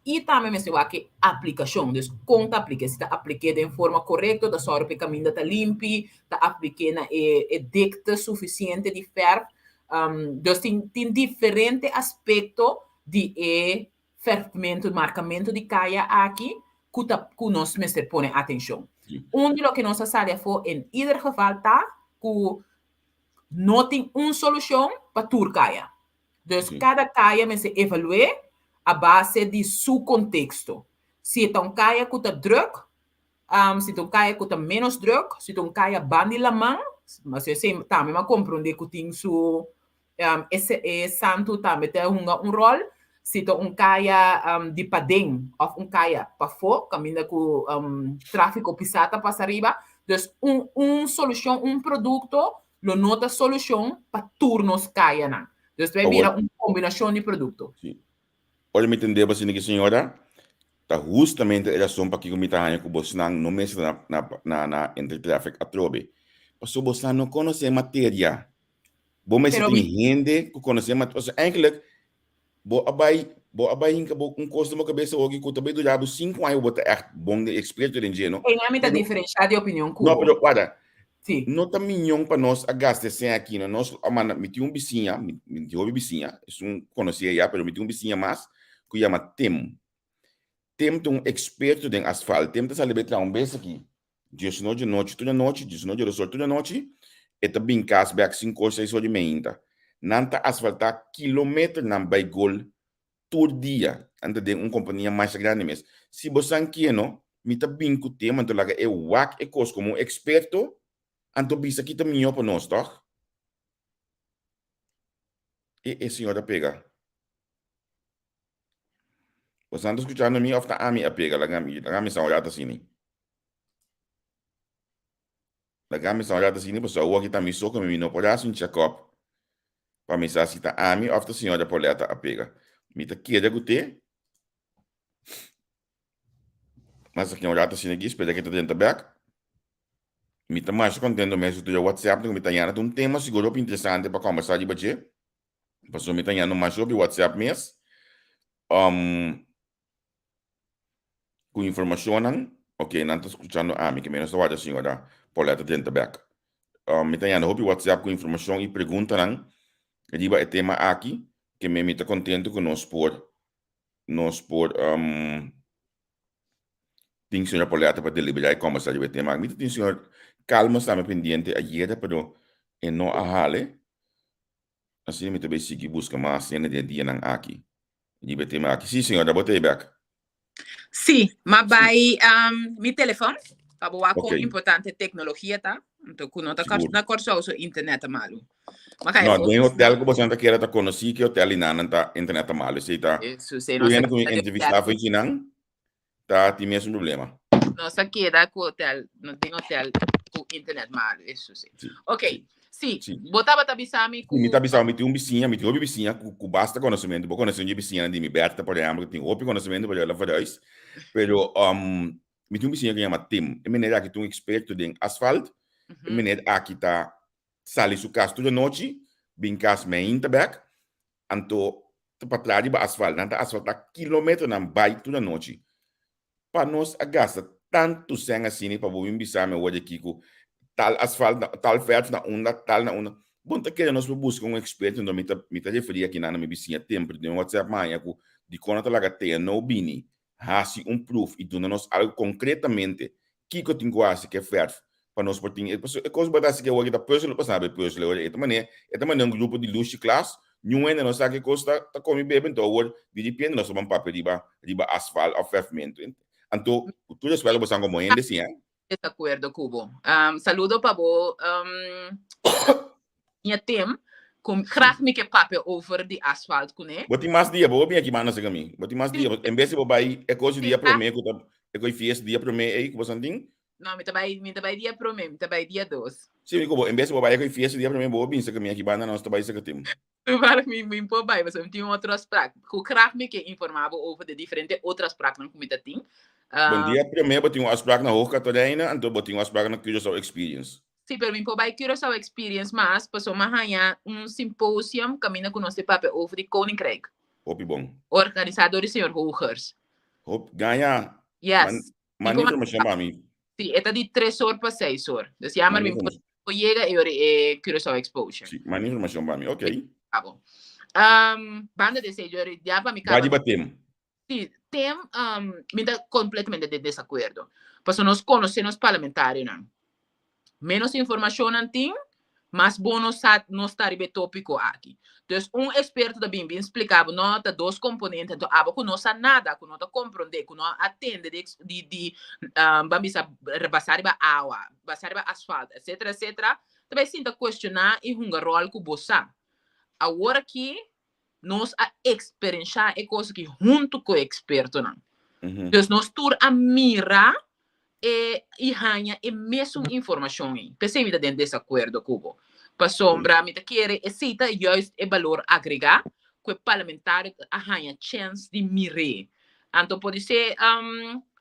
I tambe mester wak e aplikashon, dus kon ta aplik'é, si ta aplik'é den forma korekto, ta sòru pa e kaminda ta limpi, ta aplik'é na e e dikte sufisiente di fèrf. Dus tin tin diferente aspekto di e fèrfmentu, markamentu di kaya aki ku ta ku nos mester pone atenshon. Un di loke nos a sali afó en ieder geval ta ku no tin un solushon pa tur kaya. Dus kada kaya mester evalu'é a base di su konteksto. Si e ta un kaya ku ta drùk, si ta un kaya ku ta ménos drùk, si ta un kaya ban di laman, pasobra esei tambe mi a komprondé ku tin su e santu tambe ta hunga un ròl. Si ta un kaya di paden òf un kaya pafó kaminda ku tráfiko pisá ta pasa riba. Dus un un solushon, un produkto lo no ta solushon pa tur nos kayanan. Dus ta bira un kombinashon di produkto. Sí. Ora mi tende bo asina ki señora, ta hustamente e rason pakiko mi ta haña ku bosnan no mester na na na na entre traffic atrobe. Pasobra bosnan no konosé materia. Bo mester tin hende ku konosé materia. Pasobra eigenlijk Bo a bai, bo a bai hinka bo un kos den bo kabesa oki ku ta bai dura bo sinku aña bo ta ègt bon den eksperto den dje, no? Einan mi ta diferenshá di opinion ku No, bo. pero wada, Sí. no ta miñon pa nos a gasta e sèn aki, no. Nos a manda, mi tin un bisiña, mi mi tin hopi bisiña, esun konosí ayá, pero mi tin un bisiña mas ku yama Tim. Tim ta un eksperto den asfalt. Tim ta sali bai traha un bes aki. Diesnochi anochi tur anochi, diesnochi resort tur anochi, e ta bin kas bek sinku or seis or di meinta. Nan ta asfaltá kilometernan bai gol tur dia. Nan ta den un kompania masha grandi mes. Si bo san keno, mi ta bin ku tema anto laga e wak e kos komo un eksperto, anto bisa ki ta mihó pa nos, tòg? E e señor ta pega. Bosan ta skuchando mi òf ta ami a pega? Laga mi, laga mi sa un rato asini. Laga mi sa un rato asini pasobra awor aki ta mi so ku mi no por hasi un check-up pa mi sa si ta ami òf ta señora Pauletta a pega. Mi ta keda ku te. Mas aki un rato asini aki, spera ke ta drenta bèk. Mi ta masha kontento mes ku tur e WhatsApp ku mi ta haña. Ta un tema sigur hopi interesante pa kòmbersá riba dje. Pasobra mi ta hañando masha hopi WhatsApp mes. Um, ku informashonnan. Ok, nan ta skuchando ami, ke mi no ta warda señora Pauletta drenta bèk. Um, mi ta hañando hopi WhatsApp ku informashon i preguntanan riba e tema aki, ke mi mi ta kontento ku nos por nos por um, tin señora Pauletta pa deliberá i kòmbersá riba e tema aki. Mi ta tin señor Calmes tambe pendiente ayera, pero e no a hale. Asina mi ta bay sigui busca mas hende den e dianan aki riba e tema aki. Sí, señora, bo ta ei bek. Sí, m'a bay mi telefon pa bo wak kon importante teknologia ta. Anto ku no ta na Kòrsou su internet ta malu. M'a kai No, den hotel ku boso ta keda ta konosí ku e hotel i nan ta internet ta malu. Esei ta tur hende ku mi entrevistá for kinan ta tin mesun problema. Nos a keda ku hotel, no tin hotel ku internet malu, eso si. Ok, si, bo tabata bisa mi ku. Mi ta bisa mi tin un bisiña, mi tin hopi bisiña ku ku basta konosementu. Bo konosé un dje bisiñanan di mi, Bertha por ehempel, ku tin hopi konosementu pa el a verhuis. Pero mi tin un bisiña ku yama Tim. E meneer aki ta un eksperto den asfalt. E meneer aki ta sali su kas tur anochi, bin kas meinta bèk. Anto ta pa tra riba asfalt. Nan ta asfaltá kilometronan bai tur anochi. Pa nos a gasta tantu sèn asina pa bo bin bisa mi awor di aki ku tal asfalt na tal fèrf na unda, tal na unda. Bon ta kere nos por buska un eksperto enton mi ta mi ta referí aki nan na mi bisiña Temper den WhatsApp maña ku dikon nan ta laga TNO bini hasi un proof i duna nos algu konkretamente kiko tin ku hasi ku e fèrf pa nos por tin e pasobra e kos bo ta hasi ku awor ta pùzel bo sabe pùzel awor e ta manera e ta manera un grupo di lushi klas. Niun hende no sa ki kos ta ta komi bebe, anto awor diripiente nos ta ban papia riba riba asfalt òf pavimento. Anto ku tur respeto bo san komo hende si, hè. Desakuerdo ku bo. Saludo pa bo Ña Tim, ku graag mi ke papia over di asfalt kuné. Bo tin mas dia, bo bin aki manda serka mi. Bo tin mas dia, en bes di bo bai e kos di dia promé ku ta e kos fiesta dia promé ei ku bo san tin. No, mi ta bai, mi ta bai dia promé, mi ta bai dia dos. Si, mi ku bo, en bes di bo bai e kos fiesta dia promé, bo bin serka mi aki banda nos ta bai serka Tim. Toevallig mi mi por bai, pasobra mi tin un otro afspraak. Ku graag mi ke informá bo over de diferente otro afspraaknan ku mi ta tin. Bon dia promé bo tin un afspraak na Hoog Catharijne, anto bo tin un afspraak na Curaçao Experience. Sí, pero mi por bai Curaçao Experience mas, pasobra mi a haña un symposium kaminda ku nos ta papia over di Koninkrijk. Hopi bon. Organisá dor di señor Hogers. Hop, gaña. Yes. Manda informacion pa mi. Sí, e ta di tres or pa seis or. Dus jammer mi por yega e ora e Curaçao Exposure. Sí, manda informacion pa mi, ok. Abo. Um, banda de seis or, ya pa mi kaba. Ba tem. Sí, tem, um, mi ta completamente de desacuerdo. Paso nos conoce nos parlamentarionan. Menos informashon nan tin, mas bon nos sa nos ta riba e tópiko aki. Dus un eksperto ta bin bin splika bo, no, ta dos komponente, anto abo ku no sa nada, ku no ta komprondé, ku no a tende di di di ban bisa basá riba awa, basá riba asfalt, etsetera etsetera, ta bai sinta kuestioná i hunga ròl ku bo sa. Awor aki nos a eksperenshá e kos aki huntu ku e ekspertonan. Dus nos tur a mira e i haña e mesun informashon ei. P'esei mi ta den desakuerdo ku bo. Pasobra mi ta kere esei ta juist e balor agregá ku e parlamentario a haña chèns di mir'é. Anto podisé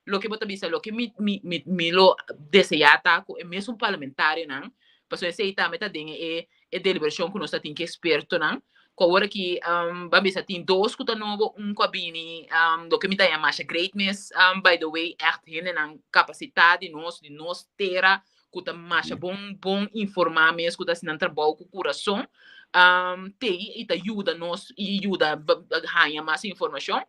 loke bo ta bisa, loke mi mi mi mi lo deseá ta ku e mesun parlamentarionan, pasobra esei tambe ta den e e deliberashon ku nos ta tin ku ekspertonan, ku awor aki ban bisa tin dos ku ta nobo, un ku a bini, loke mi ta yama masha great mes, by the way, ègt hendenan kapasitá di nos, di nos tera, ku ta masha bon bon informá mes, ku ta hasi nan trabou ku kurason, t'ei i ta yuda nos i yuda haña mas informashon.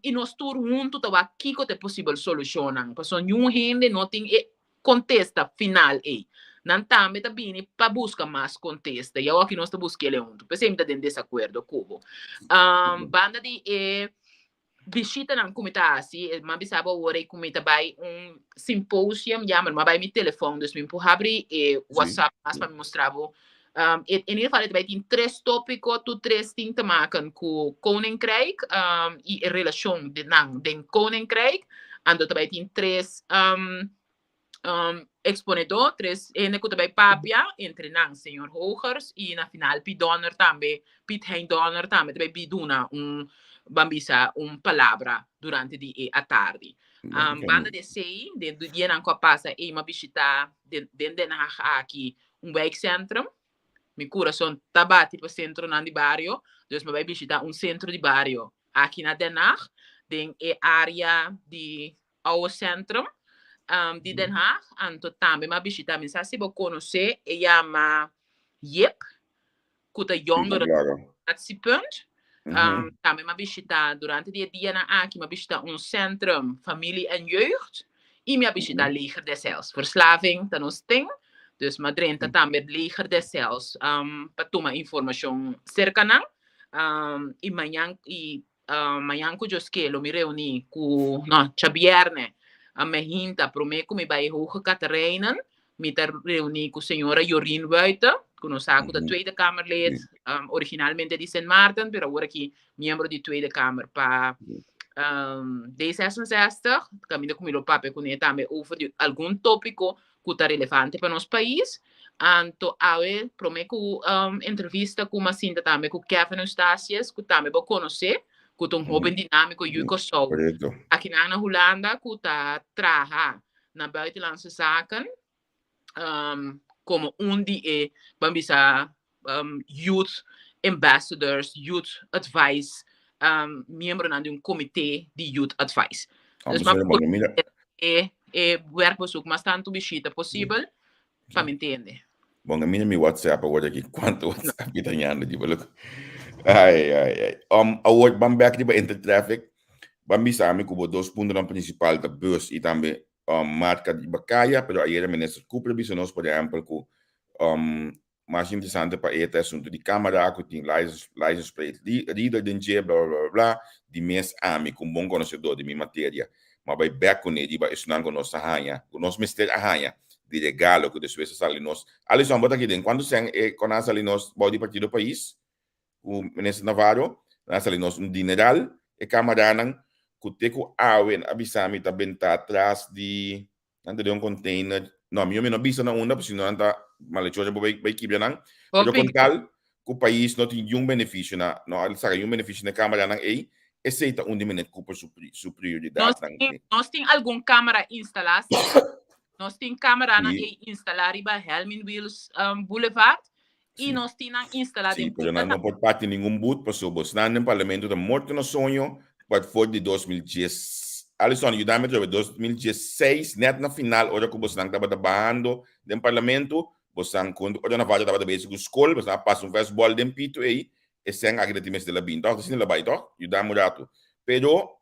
I nos tur huntu ta wak kiko ta e posibel solushonnan, pasobra niun hende no tin e kontesta final ei. Nan tambe ta bini pa buska mas kontesta i awoki nos ta buska el huntu. P'esei mi ta den desakuerdo ku bo. Banda di e bishitanan ku mi ta hasi, mi a bisa bo awor ei ku mi ta bai un symposium, jammer, mi a bai mi telefòn, dus mi por habri e WhatsApp mas pa mi mustra bo. In ieder geval e ta bai tin tres tópiko, tur tres tin te maken ku Koninkrijk i e relashon di nan den Koninkrijk. Anto ta bai tin tres eksponedó, tres hende ku ta bai papia, entre nan señor Hogers i na final Piet Donner tambe, Piet Hein Donner tambe ta bai bi duna un, ban bisa, un palabra durante di e atardi. Banda di esei, den dianan ku a pasa ei mi a bishitá den Den Haag aki un wijkcentrum. Mi kurason ta bati pa sentronan di bario, dus mi bai bishitá un sentro di bario aki na Den Haag, den e área di Oude Centrum di Den Haag. Anto tambe mi a bishitá, mi sa si bo konosé, e yama Jip, ku ta jongerenactiepunt. Tambe mi a bishitá durante di e dianan aki, mi a bishitá un centrum familie en jeugd i mi a bishitá Leger des Heils. Verslaving ta nos tin, dus mi a drenta tambe Leger des Heils pa tuma informashon serka nan. I mañan i Mañan ku Dios ke lo mi reuní ku, no, djabièrnè a me hinta promé ku mi bai Hoge Catharijnen, mi ta reuní ku señora Jorien Wuite, ku nos sa ku ta Tweede Kamerlid, originalmente di Sint Maarten, pero awor aki miembro di Tweede Kamer pa D66, kaminda ku mi lo papia kuné tambe over di algun tópiko ku ta relevante pa nos pais. Anto awe promé ku entrevista ku mi a sinta tambe ku Kevin Eustatius, ku tambe bo konosé, ku ta un hóben dinámiko yu Kòrsou akinan na Hulanda ku ta traha na Buitenlandse Zaken komo un di e ban bisa youth ambassadors, youth advice, miembronan di un comité di youth advice. Dus ma e e werkbezoek mas tantu bishita posibel pa mi ntende. Bon, mira mi WhatsApp awor aki kuantu WhatsApp mi ta ñando di baluk. Ai, ai, ai. Awor ban bek riba Intertraffic. Ban bisa mi ku bo dos puntonan prinsipal ta bus i tambe marka riba kaya, pero ayera Minister Cooper bisa nos por ehèmpel ku. Mas interesante pa e ta e asuntu di camera cu tin license plate reader den dje bla bla bla bla di mes ami cu un bon conocedor di mi materia m'a bay bek cune riba esunnan cu nos a haña cu nos mester a haña di regalo cu despues a sali nos Alison bo ta aki den cuanto cen e con a sali nos bao di partido pais cu minister Navarro nan a sali nos un dineral e camaranan cu te cu awe a bisa mi ta benta tras di Nan ta den un container. No, mi mi no bisa na unda, pasobra nan ta malhechores bo bai kibra nan. Pero Hopi. con tal cu pais no tin yun beneficio na, no a saca yun beneficio na e camaranan ey, esey ta un di Meneer Cooper su su Nos prioridadnan. tin, nos tin algun camara instalá, sí. Nos tin camaranan Sí. ey instalá riba Helmin Wiels um, Boulevard y Sí. nos tin nan instalá Sí, den pero Punta nan no por parti ningun boet pasobra bosnan den parlamento ta morto na soño pa for di 2010. Alison, yuda mi atrobe, 2016, net na final ora ku bosnan tabata bahando den parlamento, bosnan ku ora Navarro tabata bezig ku skol, bosnan a pasa un vèsbòl den pito ei, e sèn aki ta tin mester la bin, tòg? Asina la bai, tòg? Yuda mi un ratu. Pero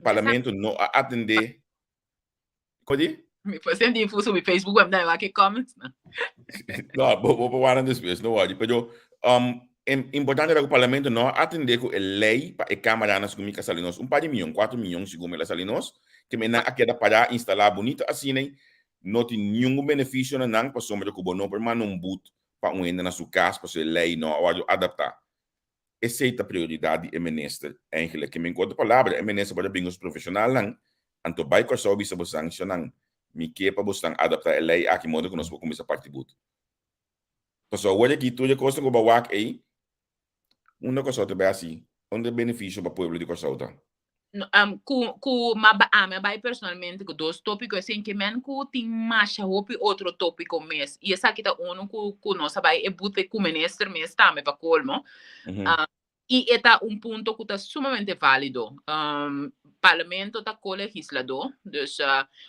parlamento no a atendé. Ko di? Mi por senti info subi Facebook web na wak e comments na. No, bo bo por wak despues, no worry. Pero um, importante ta ku parlamento no a atende ku e lei pa e kamaranan segun mi ka sali nos un par di miyon, 4 miyon segun mi la sali nos, ke mi nan a keda pará instalá bunito asina no tin niun benefisio na nan pasobra ku bo no por manda un but pa un hende na su kas pasobra e lei no a wòrdu adaptá. Esey ta prioridad di e minister. Eigenlijk, ke men ku otro palabra, e minister por a bin ku su profesionalnan, anto bai Kòrsou bisa bosnan, Shonnan, mi ke pa bosnan adapta e lei aki modo ku nos por kuminsá parti but. Pasobra awor aki tur e kosnan ku bo a wak ey, unda Kòrsou ta bai hasi? Unda e benefisio pa pueblo di Kòrsou ta? Ku ku ma ba ami a bai personalmente ku dos tópiko esei ke men ku tin masha hopi otro tópiko mes i esaki ta unu ku ku nos a bai e bute ku minister mes tambe pa kolmo. I e ta un punto ku ta sumamente válido. Parlamento ta kolegisladó, dus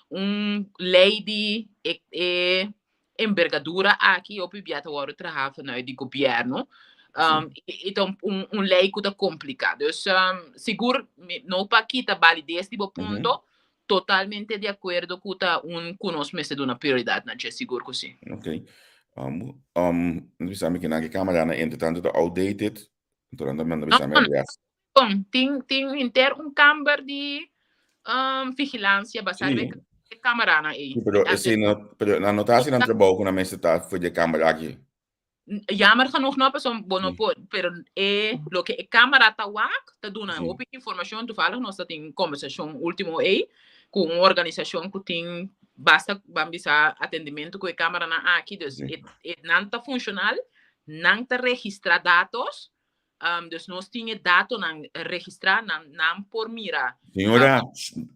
un lei di e e enbergadura aki hopi bia ta wòrdu traha vanuit di gobièrnu. I ta un un lei ku ta kompliká. Dus sigur no pa kita balides di bo punto, totalmente di akuerdo ku ta un ku nos mester duna prioridat na dje, sigur ku si. Ok. Bisa mi kinan ki kameranan entre tanto ta outdated. Anto nan ta manda bisa mi adres. Bon, tin tin henter un kamber di um, vigilancia basá Sí. riba e kameranan ei. Sí, pero esei no, pero nan no ta hasi nan trabou ku nan mester ta for di e kamera aki. Jammer genoeg no, pasobra bo no Sí. por, pero e loke e kamera ta wak ta duna Sí. hopi informashon. Toevallig nos ta tin kombersashon último ei ku un organisashon ku tin basta, ban bisa, atendimentu ku e kameranan aki. Dus Sí. e, e nan ta funshonal, nan ta registrá datos, Um, dus nos tin e datonan registrá, nan, nan por mira. Señora,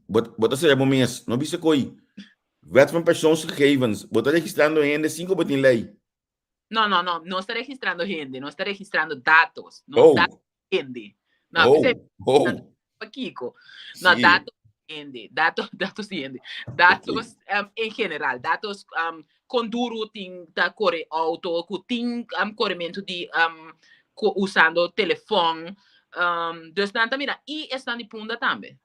bo, bo ta sera bo mes, no bisa koi. Wet van persoonsgegevens, bo ta registrando hende sin ku bo tin lei. No, no, no, no ta registrando hende, nos ta registrando datos. No Oh. datos hende. No, Oh, bisa- oh. Pakiko. No, Sí. datos hende, datos, datos di hende. Datos um, en general, datos um, con duro tin ta corre auto, cu tin um, corremento di um, cu, usando telefon. Um, dus nan ta mira, y esnan di punda tambe.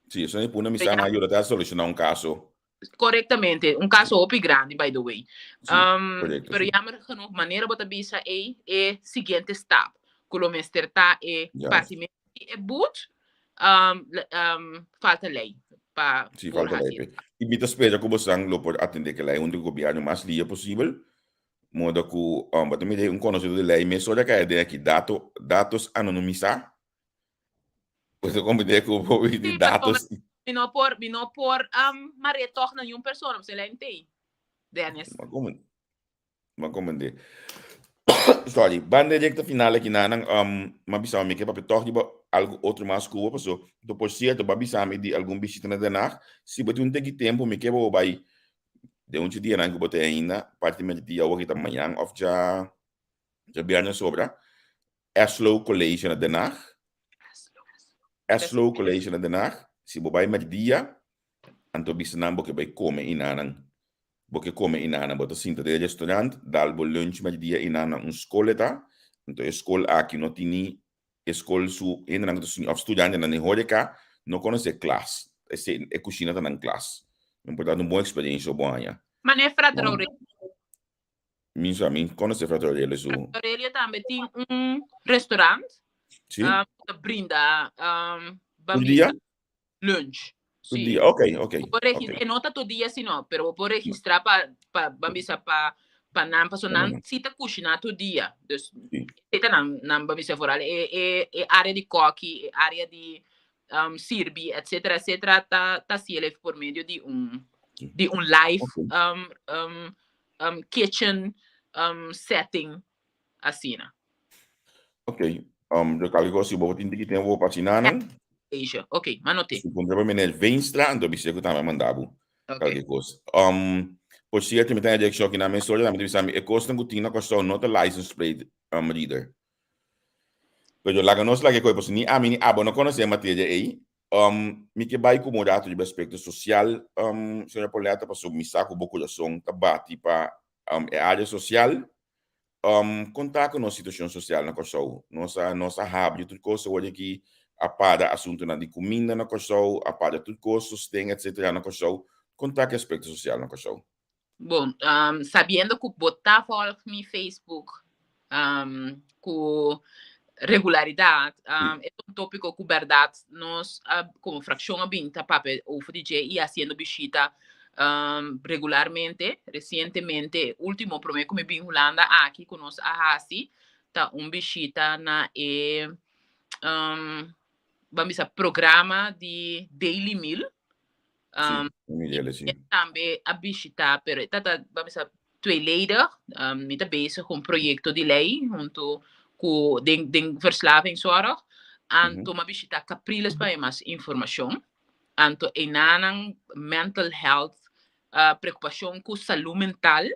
Sí, esnan di punda mi sa na ayuda ta soluciona un caso. Correctamente, un caso hopi grandi, by the way. Sí, correcto, pero sí. jammer genoeg, manera bo ta bisa ei, e siguiente stap, cu lo mester ta e partimento di e boet, falta ley pa Sí, por falta ley haci. pe. Y mi ta spera cu bosan lo por atende ke ley hunto cu gobierno mas lia posibel, modo cu, bo ta mira un conocedor di ley mesora caya den aki dato, datos anonimisa. Bo ta comprende cu bo di Sí, datos. Mi no por, mi no por, mare toch na niun persona, pasobra ley ntei, Dennis. Ma como, ma comprende. Sorry, banda directa final aki nanan, ma bisa mi ke papia toch riba algo otro mas cu bo, paso, to por cierto, bo a bisa mi di algun bishita na Den Haag, si bo tin un tiki tempo, mi ke bo bai den un dianan cu bo tin ainda, parti merdia awor ki ta mañan of dja, dja biernes sobra, Eslo College na Den Haag. Eslo College na Den Haag. Si bo bai merdia, anto bisa nan bo ke bai kome inanan. Bo ke kome inanan. Bo ta sinta den e restaurant, dal bo lunch merdia inanan un skol e ta. Anto e skol aki no tin ni e skol su hendenan ku ta studia òf studiantenan den horeca no konosé klas. Esei e kushina ta nan klas. Importante un bon eksperensha bo haña. Manera Frater Aurelio. Mi sa, mi konosé Frater Aurelio su. Frater Aurelio tambe tin un restaurant. Sí. Ta brinda Tur dia? Lunch. Tur dia, ok, ok. Bo por regis- E no ta tur dia sino, pero bo por registrá pa, pa, ban bisa pa, pa nan, paso nan si ta kushiná tur dia. Dus, e ta nan, nan ban bisa vooral e, e, e área di kòki, e área di um, sirbi, etcétera, etcétera, ta, ta hasiel por medio di un, di un live um, um, um, kitchen um, setting asina. Ok, um, yo kalko si bo tin tiki tempo pa sinanan. Asia. Ok, ma noté. Si puntra pa meneer Veenstra, anto bisé ku tambe mandabu. Ok. Kalke kos. Um, por cierto, mi ta direction aki na mi historia, mi ta bisa mi e kosnan ku tin na Kòrsou no ta license plate um, reader. Pero laga nos laga e kos, pasobra ni ami ni abo no konosé e materia ei. Um, mi ke bai ku un rato riba aspekto sosial, um, señora Pauletta, pasobra mi sa ku bo kurason ta bati pa um, e área sosial. Um, kon ta ku nos situashon sosial na Kòrsou? Nos a, nos a habri tur kos awor aki, a para asuntunan di kuminda na Kòrsou, a para tur kos, sosten, etsetera na Kòrsou. Kon ta ku e aspekto sosial na Kòrsou? Bon, um, sabiendo ku bo ta volg mi Facebook um, ku regularidat, um, e un tópiko ku bèrdat nos a, komo frakshon a bin ta papia over di dje i hasiendo bishita um, regularmente. Resientemente, último promé ku mi bin Hulanda aki ku nos a hasi ta un bishita na e um, ban bisa programa di Daily Meal. Sí, Miguel, sí. E tambe a bishita, pero e tata, ban bisa, tweeledig. Mi ta bezig ku un proyekto di lei huntu ku den, den verslavingszorg. Anto m'a bishita Capriles pa haña mas informashon. Anto einanan mental health, preokupashon ku salú mental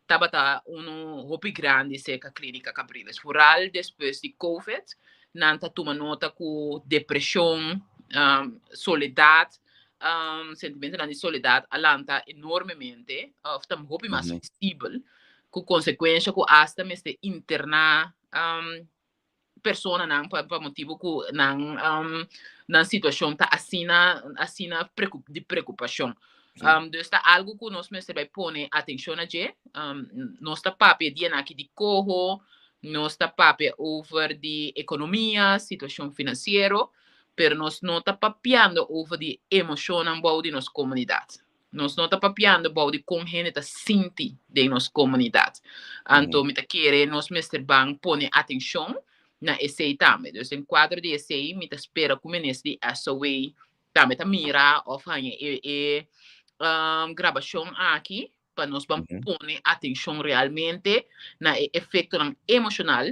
tabata unu hopi grandi serka Klínika Capriles. Vooral despues di Covid, nan ta tuma nota ku depreshon, soledat, sentimentonan di soledat a lanta enormemente òf ta hopi mas visibel, ku konsekuensha ku asta mester interná personanan pa pa motibu ku nan nan situashon ta asina asina di preokupashon. Dus ta algu ku nos mester bai pone atenshon na dje. Nos ta papia dianan aki di koho, nos ta papia over di ekonomia, situashon finansiero, pero nos no ta papiando over di emoshonnan bou di nos komunidat. Nos no ta papiando bou di kon hende ta sinti den nos komunidat. Anto mi ta kere nos mester ban pone atenshon na esei tambe. Dus den kuadro di esei mi ta spera ku minister di SOA tambe ta mira òf haña e e grabashon aki pa nos ban pone atenshon realmente na e efektonan emoshonal,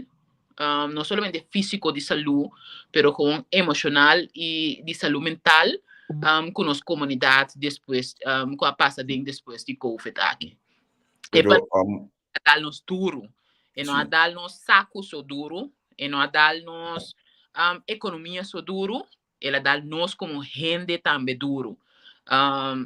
no solamente físiko di salú, pero gewoon emoshonal i di salú mental ku nos komunidat despues ku a pasa den despues di covid aki. E Pero, a dal nos duru, e no a dal nos saku so duru, e no a dal nos ekonomia so duru, El a dal nos komo hende tambe duru.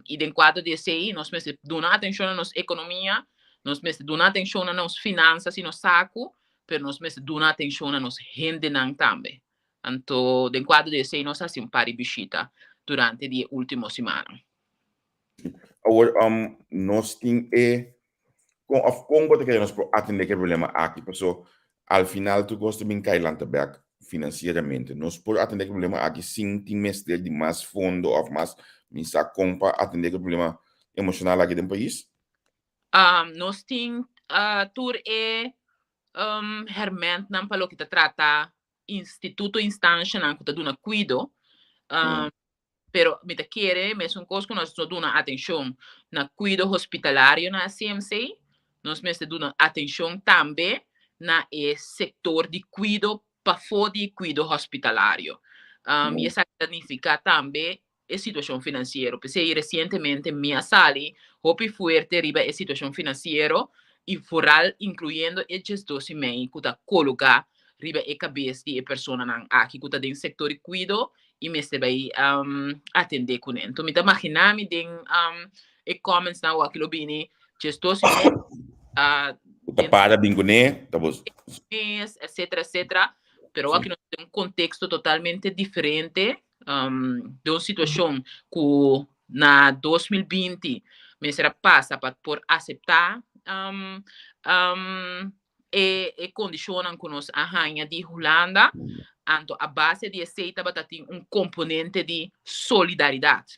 I den kuadro di esei nos mester duna atenshon na nos ekonomia, nos mester duna atenshon na nos finansas i nos saku, pero nos mester duna atenshon na nos hendenan tambe. Anto den kuadro di esei nos a hasi un par di bishita durante di e último simannan. Awor, nos tin e kon of kon bo ta kere nos por atende ku e problema aki? Paso al final tur kos ta bin kai lanta bek finansieramente. Nos por atende ku e problema aki sin tin mester di mas fondo of mas mi sa kon pa atende ku e problema emoshonal aki den pais? Nos tin tur e hermentnan pa loke ta trata instituto, instanshanan ku ta duna kuido. Pero mi ta kere mesun kos ku nos no duna atenshon na kuido hospitalario na CMC, nos mester duna atenshon tambe na e sektor di kuido pafó di kuido hospitalario. I esaki ta nifiká tambe e situashon finansiero. P'esei resientemente mi a sali hopi fuerte riba e situashon finansiero i foral inkluyendo e diesdos i mei ku ta kologá riba e kabes di e personanan aki ku ta den sektor di kuido i mester bai atendé kuné. Enton mi ta maginá mi den e comments nan wak lo bini djesdos i mes Ku ta para bin kuné, ta bos. Mes, etcetera, etcetera. Pero wak nos den un konteksto totalmente diferente, den un situashon ku na 2020 mester a pasa pa por aseptá. um, um, e, e kondishonnan ku nos a haña di Hulanda, anto a base di esei tabata tin un komponente di solidaridat.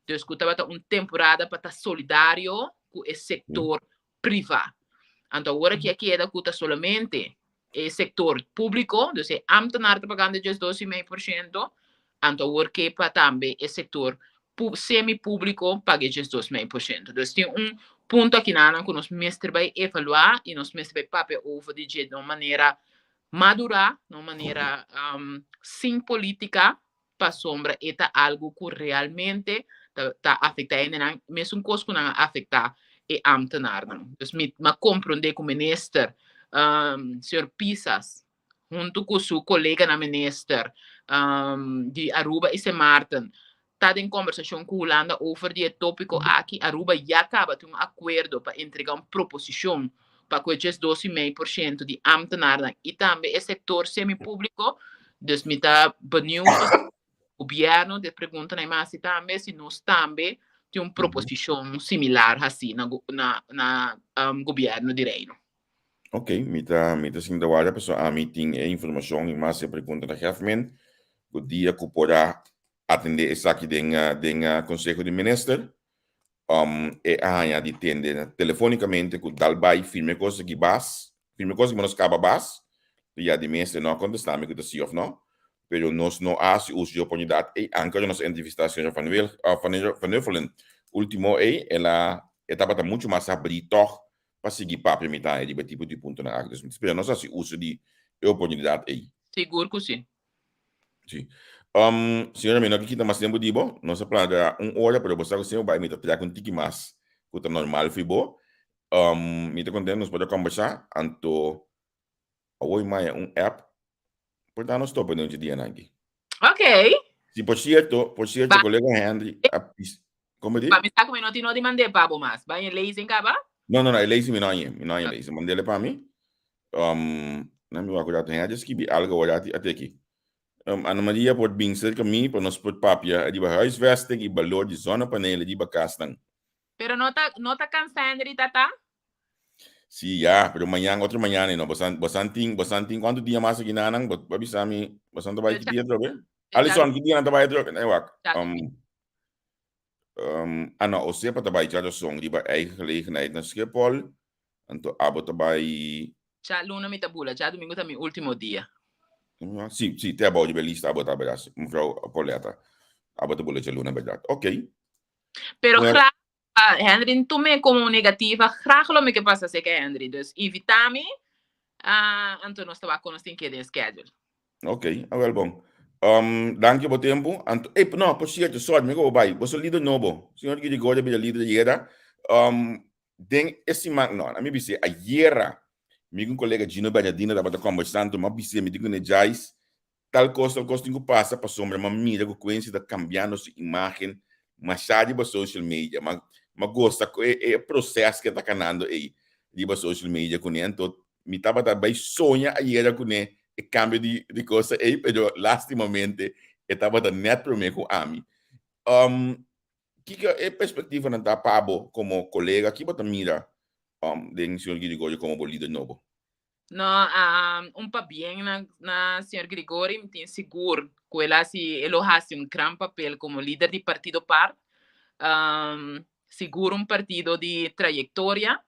Dus ku tabata un temporada pa ta solidario ku e sektor privá. Anto awor aki a keda ku ta solamente e sektor públiko, dus e ambtenaar ta pagando 12,5%, anto awor ke pa tambe e sektor semi-públiko paga e 12,5%. Dus tin un punto akinanan ku nos mester bai evaluá i nos mester bai papia over di dje na un manera madurá, na un manera sin polítika, pasobra e ta algu ku realmente ta ta afektá hendenan, mesun kos ku nan a afektá e ámtenarnan. Dus mi a komprondé ku minister señor Pisas huntu ku su koleganan minister di Aruba i Sint Maarten ta den kombersashon ku Hulanda over di e tópiko aki. Aruba ya kaba tin un akuerdo pa entregá un proposishon pa ku e 12,5% di ámtenarnan i tambe e sektor semi-públiko. Dus mi ta benieuwd pa gobièrnu de pregunta na hasi tambe si nos tambe tin un proposishon similar hasi na na na gobièrnu di Reino. Ok, mi ta mi ta sinta warda pasobra ami tin e informashon i mas e pregunta na Hefman ku dia ku por a atendé esaki den den Konseho di Minister. E a haña di tende telefónikamente ku dal bai firma e kos aki bas, firma e kos aki nos kaba bas, ya di mes e no a kontestá mi ku ta sí òf no, pero nos no a hasi uso di oportunidat ei, anke ora nos a entrevistá señora Van Wil, Van Huffelen último ei, el a, e tabata muchu mas habrí tòg pa sigui papia mi ta haña riba e tipo di puntonan aki. Dus mi ta spera nos hasi uso di e oportunidat ei. Sigur ku sí. Sí. Um, señora, mi no ke kita mas tempu di bo. Nos a plana un ora, pero bo sa ku semper bai mi ta trek un tiki mas ku ta normal fi bo. Um, mi ta kontentu nos por a kombersá, anto awor mi maya un app por ta nos topa den un dianan aki. Ok. Sí, por cierto, por cierto, kolega Henry a pis, komo di? Pa mi sa ku mi no tin no di mand'é pa bo mas. Bai e lezen kaba? No, no, no, e lezen mi no hañ'é, mi no hañ'é lezen. Mand'é pa mi. Um, na mi wak rato, Henry a skibi algo awor ati ate aki. Um, Ana Maria por bin cerca mi pa nos por papia riba huisvesting y balor di zonnepanelen riba kasnan. Pero no ta, no ta cansa Henry tata? Sí, ya, pero mañan, otro mañan no. Bosan, bosan tin, bosan tin cuanto dia mas aki nanan? Bo, bo bisa mi, bosan ta bai ki dia atrobe? Alison, ki dia nan ta bai atrobe? Nee, wak. Um, Um, ah no, Osepa ta bai djarason riba eigen gelegenheid na Schiphol. Anto abo ta bai. Djaluna mi ta bula, djadumingu ta mi ultimo dia. Sí, sí, te abou riba e lista abo ta berdad, mevrouw Pauletta. Abo ta bula djaluna berdad. Ok. Pero graag, Henry, n tum'é como un negativa, graag lo mi ke pasa seka Henry. Dus invita mi, anto nos ta wak kon nos tin keda den schedule. Ok, awel bon. Um, danki bo tempo. Anto, eh, no, por cierto, sorry, mi go bai. Boso líder nobo. Señor Girigorio bira líder ayera. Um, den e siman, no, a mi bise ayera. Mi con colega Gino Bernardino tabata conversando, ma bise mi di con e Jais, tal cos, tal cos tin cu pasa pasobra ma mira cu Quincy ta cambiando su imagen masha riba social media. Ma, ma gosta cu e, e proces que ta canando ei riba social media cune. Anto, Mi tabata bai soña ayera kuné e kambio di di kosa ei, pero lastimamente e tabata nèt promé ku ami. Um, kiko e perspektivanan ta pa bo komo kolega? Ki bo ta mira um, den señor Girigorio komo bo lider nobo? No, um, un pabien na, na señor Grigori, mi tin sigur ku el hasi, e lo hasi un gran papel komo lider di Partido par. Um, Sigur un partido di trayectoria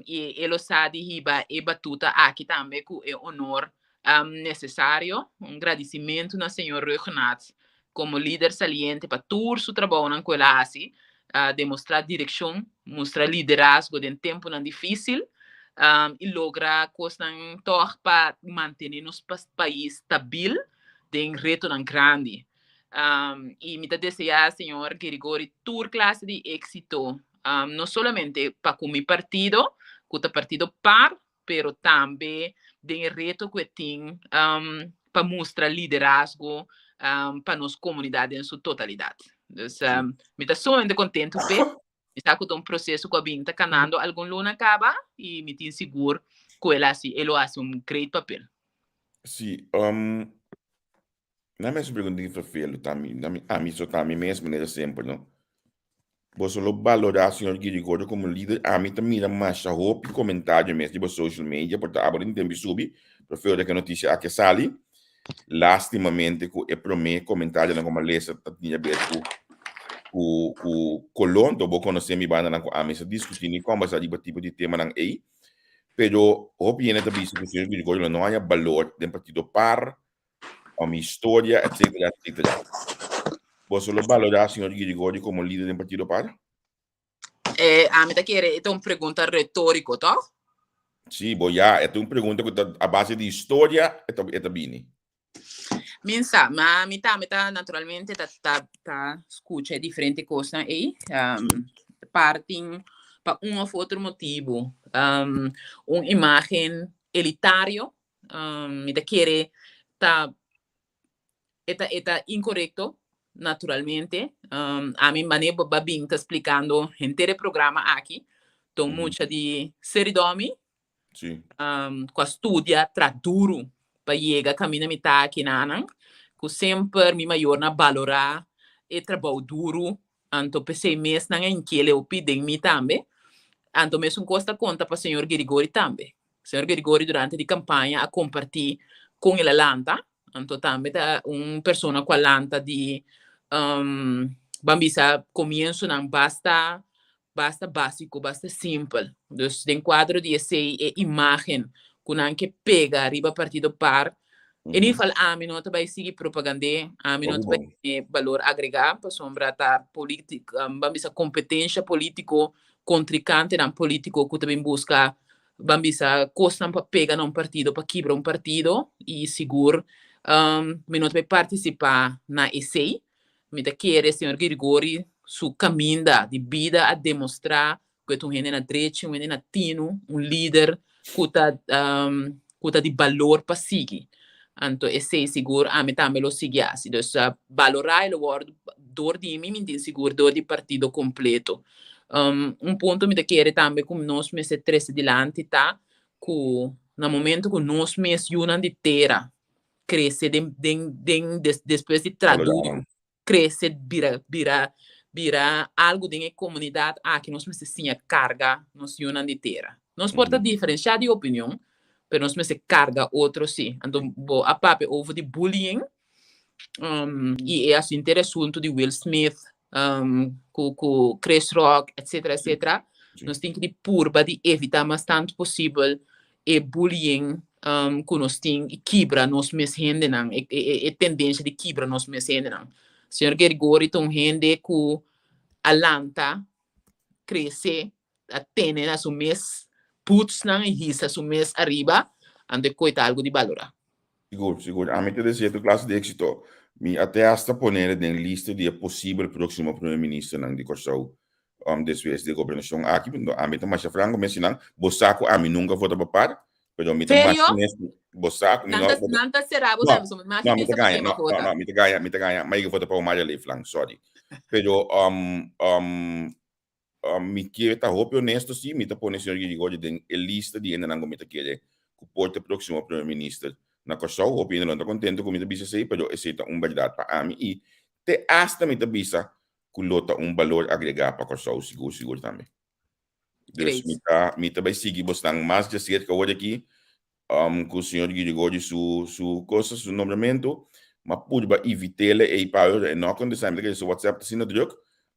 y e lo sa di hiba e batuta aki tambe cu e honor necesario. Un gradicimento na señor Rhuggenaath como lider saliente pa tur su trabounan cu el a haci, demostra direccion, mustra liderazgo den temponan dificil y logra cosnan tog pa mantene nos pais stabil den retonan grandi. Um, y mi ta desea señor Girigori tur clase di éxito, um, no solamente pa cu mi partido, cu ta partido par, pero tambe den e reto cu e tin um, pa mustra liderazgo um, pa nos comunidad den su totalidad. Dus um, mi ta sumamente contento p'e. Mi sa cu ta un proceso cu a bin ta canando algun luna caba y mi tin sigur cu el haci, e lo haci un great papel. Sí, um, Na mes pregunta di verveel ta mi, na mi, ami so ta mi mes manera semper, no? Boso lo balorá señor Girigorio komo lider? Ami ta mira masha hopi komentario mes riba social media, por ta abo den tempu subi, pero feo de ke notisia aki a sali. Lastimamente ku e promé komentarionan ku mi a lesa ta tin haber ku ku ku koló, anto bo konosé mi bandanan ku ami sa diskutí ni kòmbersá riba tipo di temanan ei. Pero hopi hende ta bisa ku señor Girigorio lo no haña balor den partido par, o mi historia, etcétera, etcétera. Boso lo balorá señor Girigorio komo lider den partido par? Eh, ami ta kere e ta un pregunta retórico, toch? Sí, bo ya, e ta un pregunta ku ta a base di historia e ta, e ta bini. Min sa, ma mi tambe ta naturalmente ta ta ta skucha e diferente kosnan ei. Um, partin pa un of otro motibu. Um, un imagen elitario, um, mi ta kere ta e ta e ta inkorekto naturalmente. Um, ami mane bo ba bin ta splikando henter e programa aki. Ta un mucha di Seridomi. Um, ku a studia tra duru pa yega kaminda mi ta aki nanan. Ku semper mi mayornan a balorá e trabou duru. Anto p'esei mes nan a inkele hopi den mi tambe. Anto mesun kos ta konta pa señor Girigori tambe. Señor Girigori durante di kampaña a kompartí kon el a lanta. Anto tambe ta un persona ku a lanta di ban bisa komiensonan basta basta básiko, basta simpel. Dus den kuadro di esei e imágen ku nan ke pega riba Partido par, en ieder geval ami no ta bai sigui propagand'é, ami no ta bai pone balor agregá pasobra ta polítik ban bisa kompetensha polítiko, kontrikantenan polítiko ku ta bin buska ban bisa kosnan pa pega na un partido, pa kibra un partido i sigur mi no ta bai partisipá na esei. Mi ta kere señor Girigori su kaminda di bida a demostrá ku e ta un hende na drechi, un hende na tinu, un lider ku ta ku ta di balor pa sigui. Anto esei sigur ami tambe lo sigui hasi. Dus balorá e lo wòrdu dor di mi, mi tin sigur dor di partido kompleto. Un punto mi ta kere tambe ku nos mester trese dilanti ta ku na momento ku nos mes yunan di tera krese den den den despues di tra duru krese bira bira bira algu den e komunidat aki nos mester siña karga nos yunan di tera. Nos por ta diferenshá di opinion pero nos mester karga otro si. Anto bo a papia over di bullying i e asinti e asuntu di Will Smith ku ku Chris Rock etcetera etcetera nos tin ki di purba di evita mas tantu posibel e bullying ku nos tin i kibra nos mes hendenan e e tendensia di kibra nos mes hendenan. Señor Gerigori ta un hende ku a lanta krese a tene na su mes bootsnan i hisa su mes ariba anto e koe ta algu di balorá. Sigur, sigur. Ami ta desea tur klase di éksito. Mi a te hasta ponele den lista di e posibel próksimo primer ministernan di Kòrsou despues di e gobernashon aki. Pasobra ami ta masha franko mes si nan. Bo sa ku ami nunka vota pa par, pero mi ta Serio? masha mes bo sa ku mi Nan no ta, vota. nan ta será bo No, tambe, pasobra mi no, mi masha ta pensa pa gaña, ken bo no, no, vota. no, mi ta gaña, mi ta gaña. Mi a yega vota pa Omar Leeflang, sorry. Pero Mi kier ta hopi honesto si, mi ta pone señor Girigorio den e lista di hendenan ku mi ta kere ku por ta e próksimo primer minister na Kòrsou. Hopi hende lo no ta kontento ku mi ta bisa esei, pero esei ta un bèrdat pa ami i te asta mi ta bisa ku lo ta un balor agregá pa Kòrsou sigur sigur tambe. Dus Great. mi ta mi ta bai sigui bosnan mas djaserka awor aki Cu señor Girigorio su su cosa, su nombramiento, ma purba evitele ey pa e no contesta, mi ta kere su WhatsApp ta asina druk,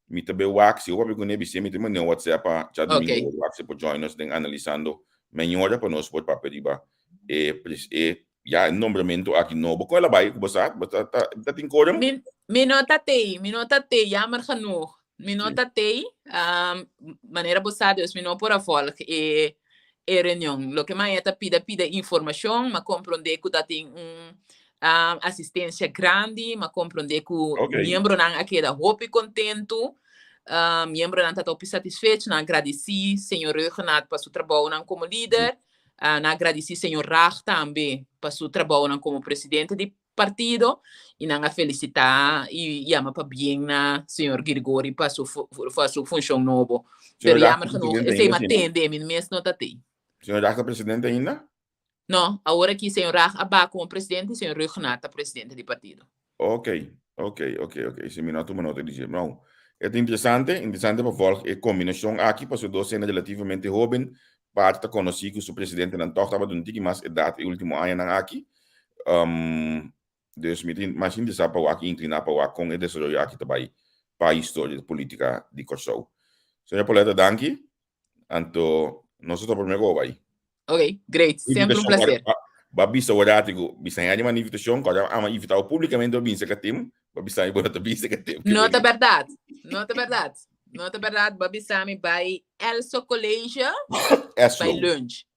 mi ta bay wak, si bo papia cune bis'e mi ta manda un WhatsApp pa djadomingo ora wak si por join nos den analisando meñora pa nos por papia riba e e ya e nombramiento aki nobo. Con el a bay cu bo sa? Bo ta ta ta tin quorum? Mi mi no ta tey, mi no ta tey, jammer genoeg. Mi no ta tey, manera bo sa dus mi no por a volg e e reunion. Loke maya ta pida pida informacion, m'a comprende cu ta tin un asistencia grandi, m'a comprende cu miembronan a keda hopi contento, miembronan ta hopi satisfecho, nan a gradici señor Rhuggenaath pa su trabounan como lider, nan a gradici señor Rag tambe pa su trabounan como presidente di partido y nan a felicita y yama pabien na señor Girgori pa su pa su funcion nobo. Señor Pero Rag jammer ta genoeg, presidente esey ainda, ma si no? tende, mi mes no ta tey. Señor Rag ta presidente ainda? No, awor aki señor Rag a ba como presidente y señor Rhuggenaath ta presidente di partido. Ok, ok, ok, ok. Si mi no a tuma nota di dje. No. E ta interesante, interesante pa volg e kombinashon aki, pasobra dos hende relativamente hoben, Bart ta konosí ku su presidentenan tòg tabata un tiki mas edat e último añanan aki. Dus mi ta mas interesá pa wak i inkliná pa wak kon e desaroyo aki ta bai pa historia di polítika di Kòrsou. Señor Pauletta, danki. Anto nos ta topa promé ku bo bai. Ok, great. Semper un placer. Ba bisa ora ati ku bisa hende manda invitashon, ku ora ama invitá bo públikamente pa bin serka tim, ba bisa mi bo no ta bin serka tim. No ta bèrdat. No ta bèrdat. No ta bèrdat. Bo a bisa mi bai Elso College bai lunch.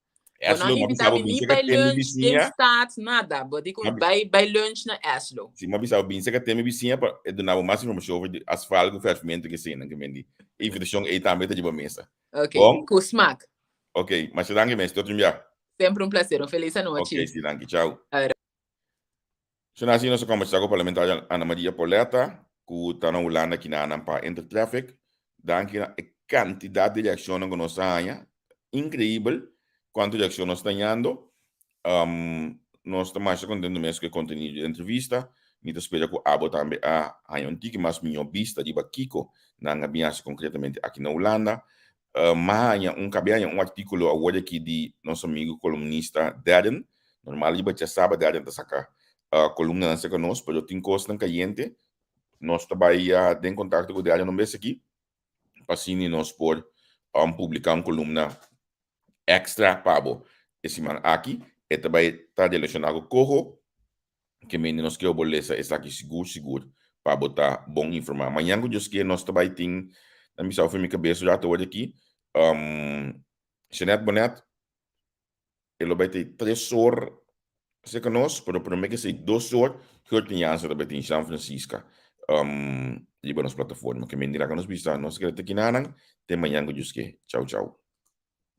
Bo no invitá mi ni bai lunch den stad, nada. Bo di ku mi bai bai lunch na Eslo. Si, mi a bisa bo bin serka tim mi bisiña pa e duna bo mas informashon over di asfalt ku fèrfmentu ku eseinan ku mendi. E invitashon ei tambe ta riba mesa. Ok, ku smak. Ok, masha danki mes, tot un bia. Semper un placer, un feliz anochi. Ok, si danki, chao. So na asina nos a kombersá ku parlamentario Ana Maria Pauletta ku ta na Hulanda kinanan pa Intertraffic. Danki na e kantidat di reakshonnan ku nos a haña. Inkreibel kuantu reakshon nos ta hañando. Nos ta masha kontentu mes ku e kontenido di e entrevista. Mi ta spera ku abo tambe a haña un tiki mas mihó bista riba kiko nan a bin hasi konkretamente aki na Hulanda. M'a haña un kab'é haña un artíkulo awor aki di nos amigu kolumnista Darren. Normal riba djasaba Darren ta saka kolumnanan serka nos, pero tin kosnan kayente. Nos ta bai den kontakto ku Darren un bes aki pa asina nos por publiká un kolumna èkstra pa bo e siman aki. E ta bai ta relashoná ku koho. Ke mende nos ke bo lesa esaki sigur sigur pa bo ta bon informá. Mañan ku Dios ke nos ta bai tin, nan bisa ofer mi kabes un rato awor aki, Jeanette Bonnet, e lo bai tin tres or serka nos, pero promé ke esei dos or, Gertjan Jansen ta bai tin Jean Francisca riba nos plataforma. Ke mende laga nos bisa nos ta keda te kinanan, te mañan ku Dios ke. Chau chau.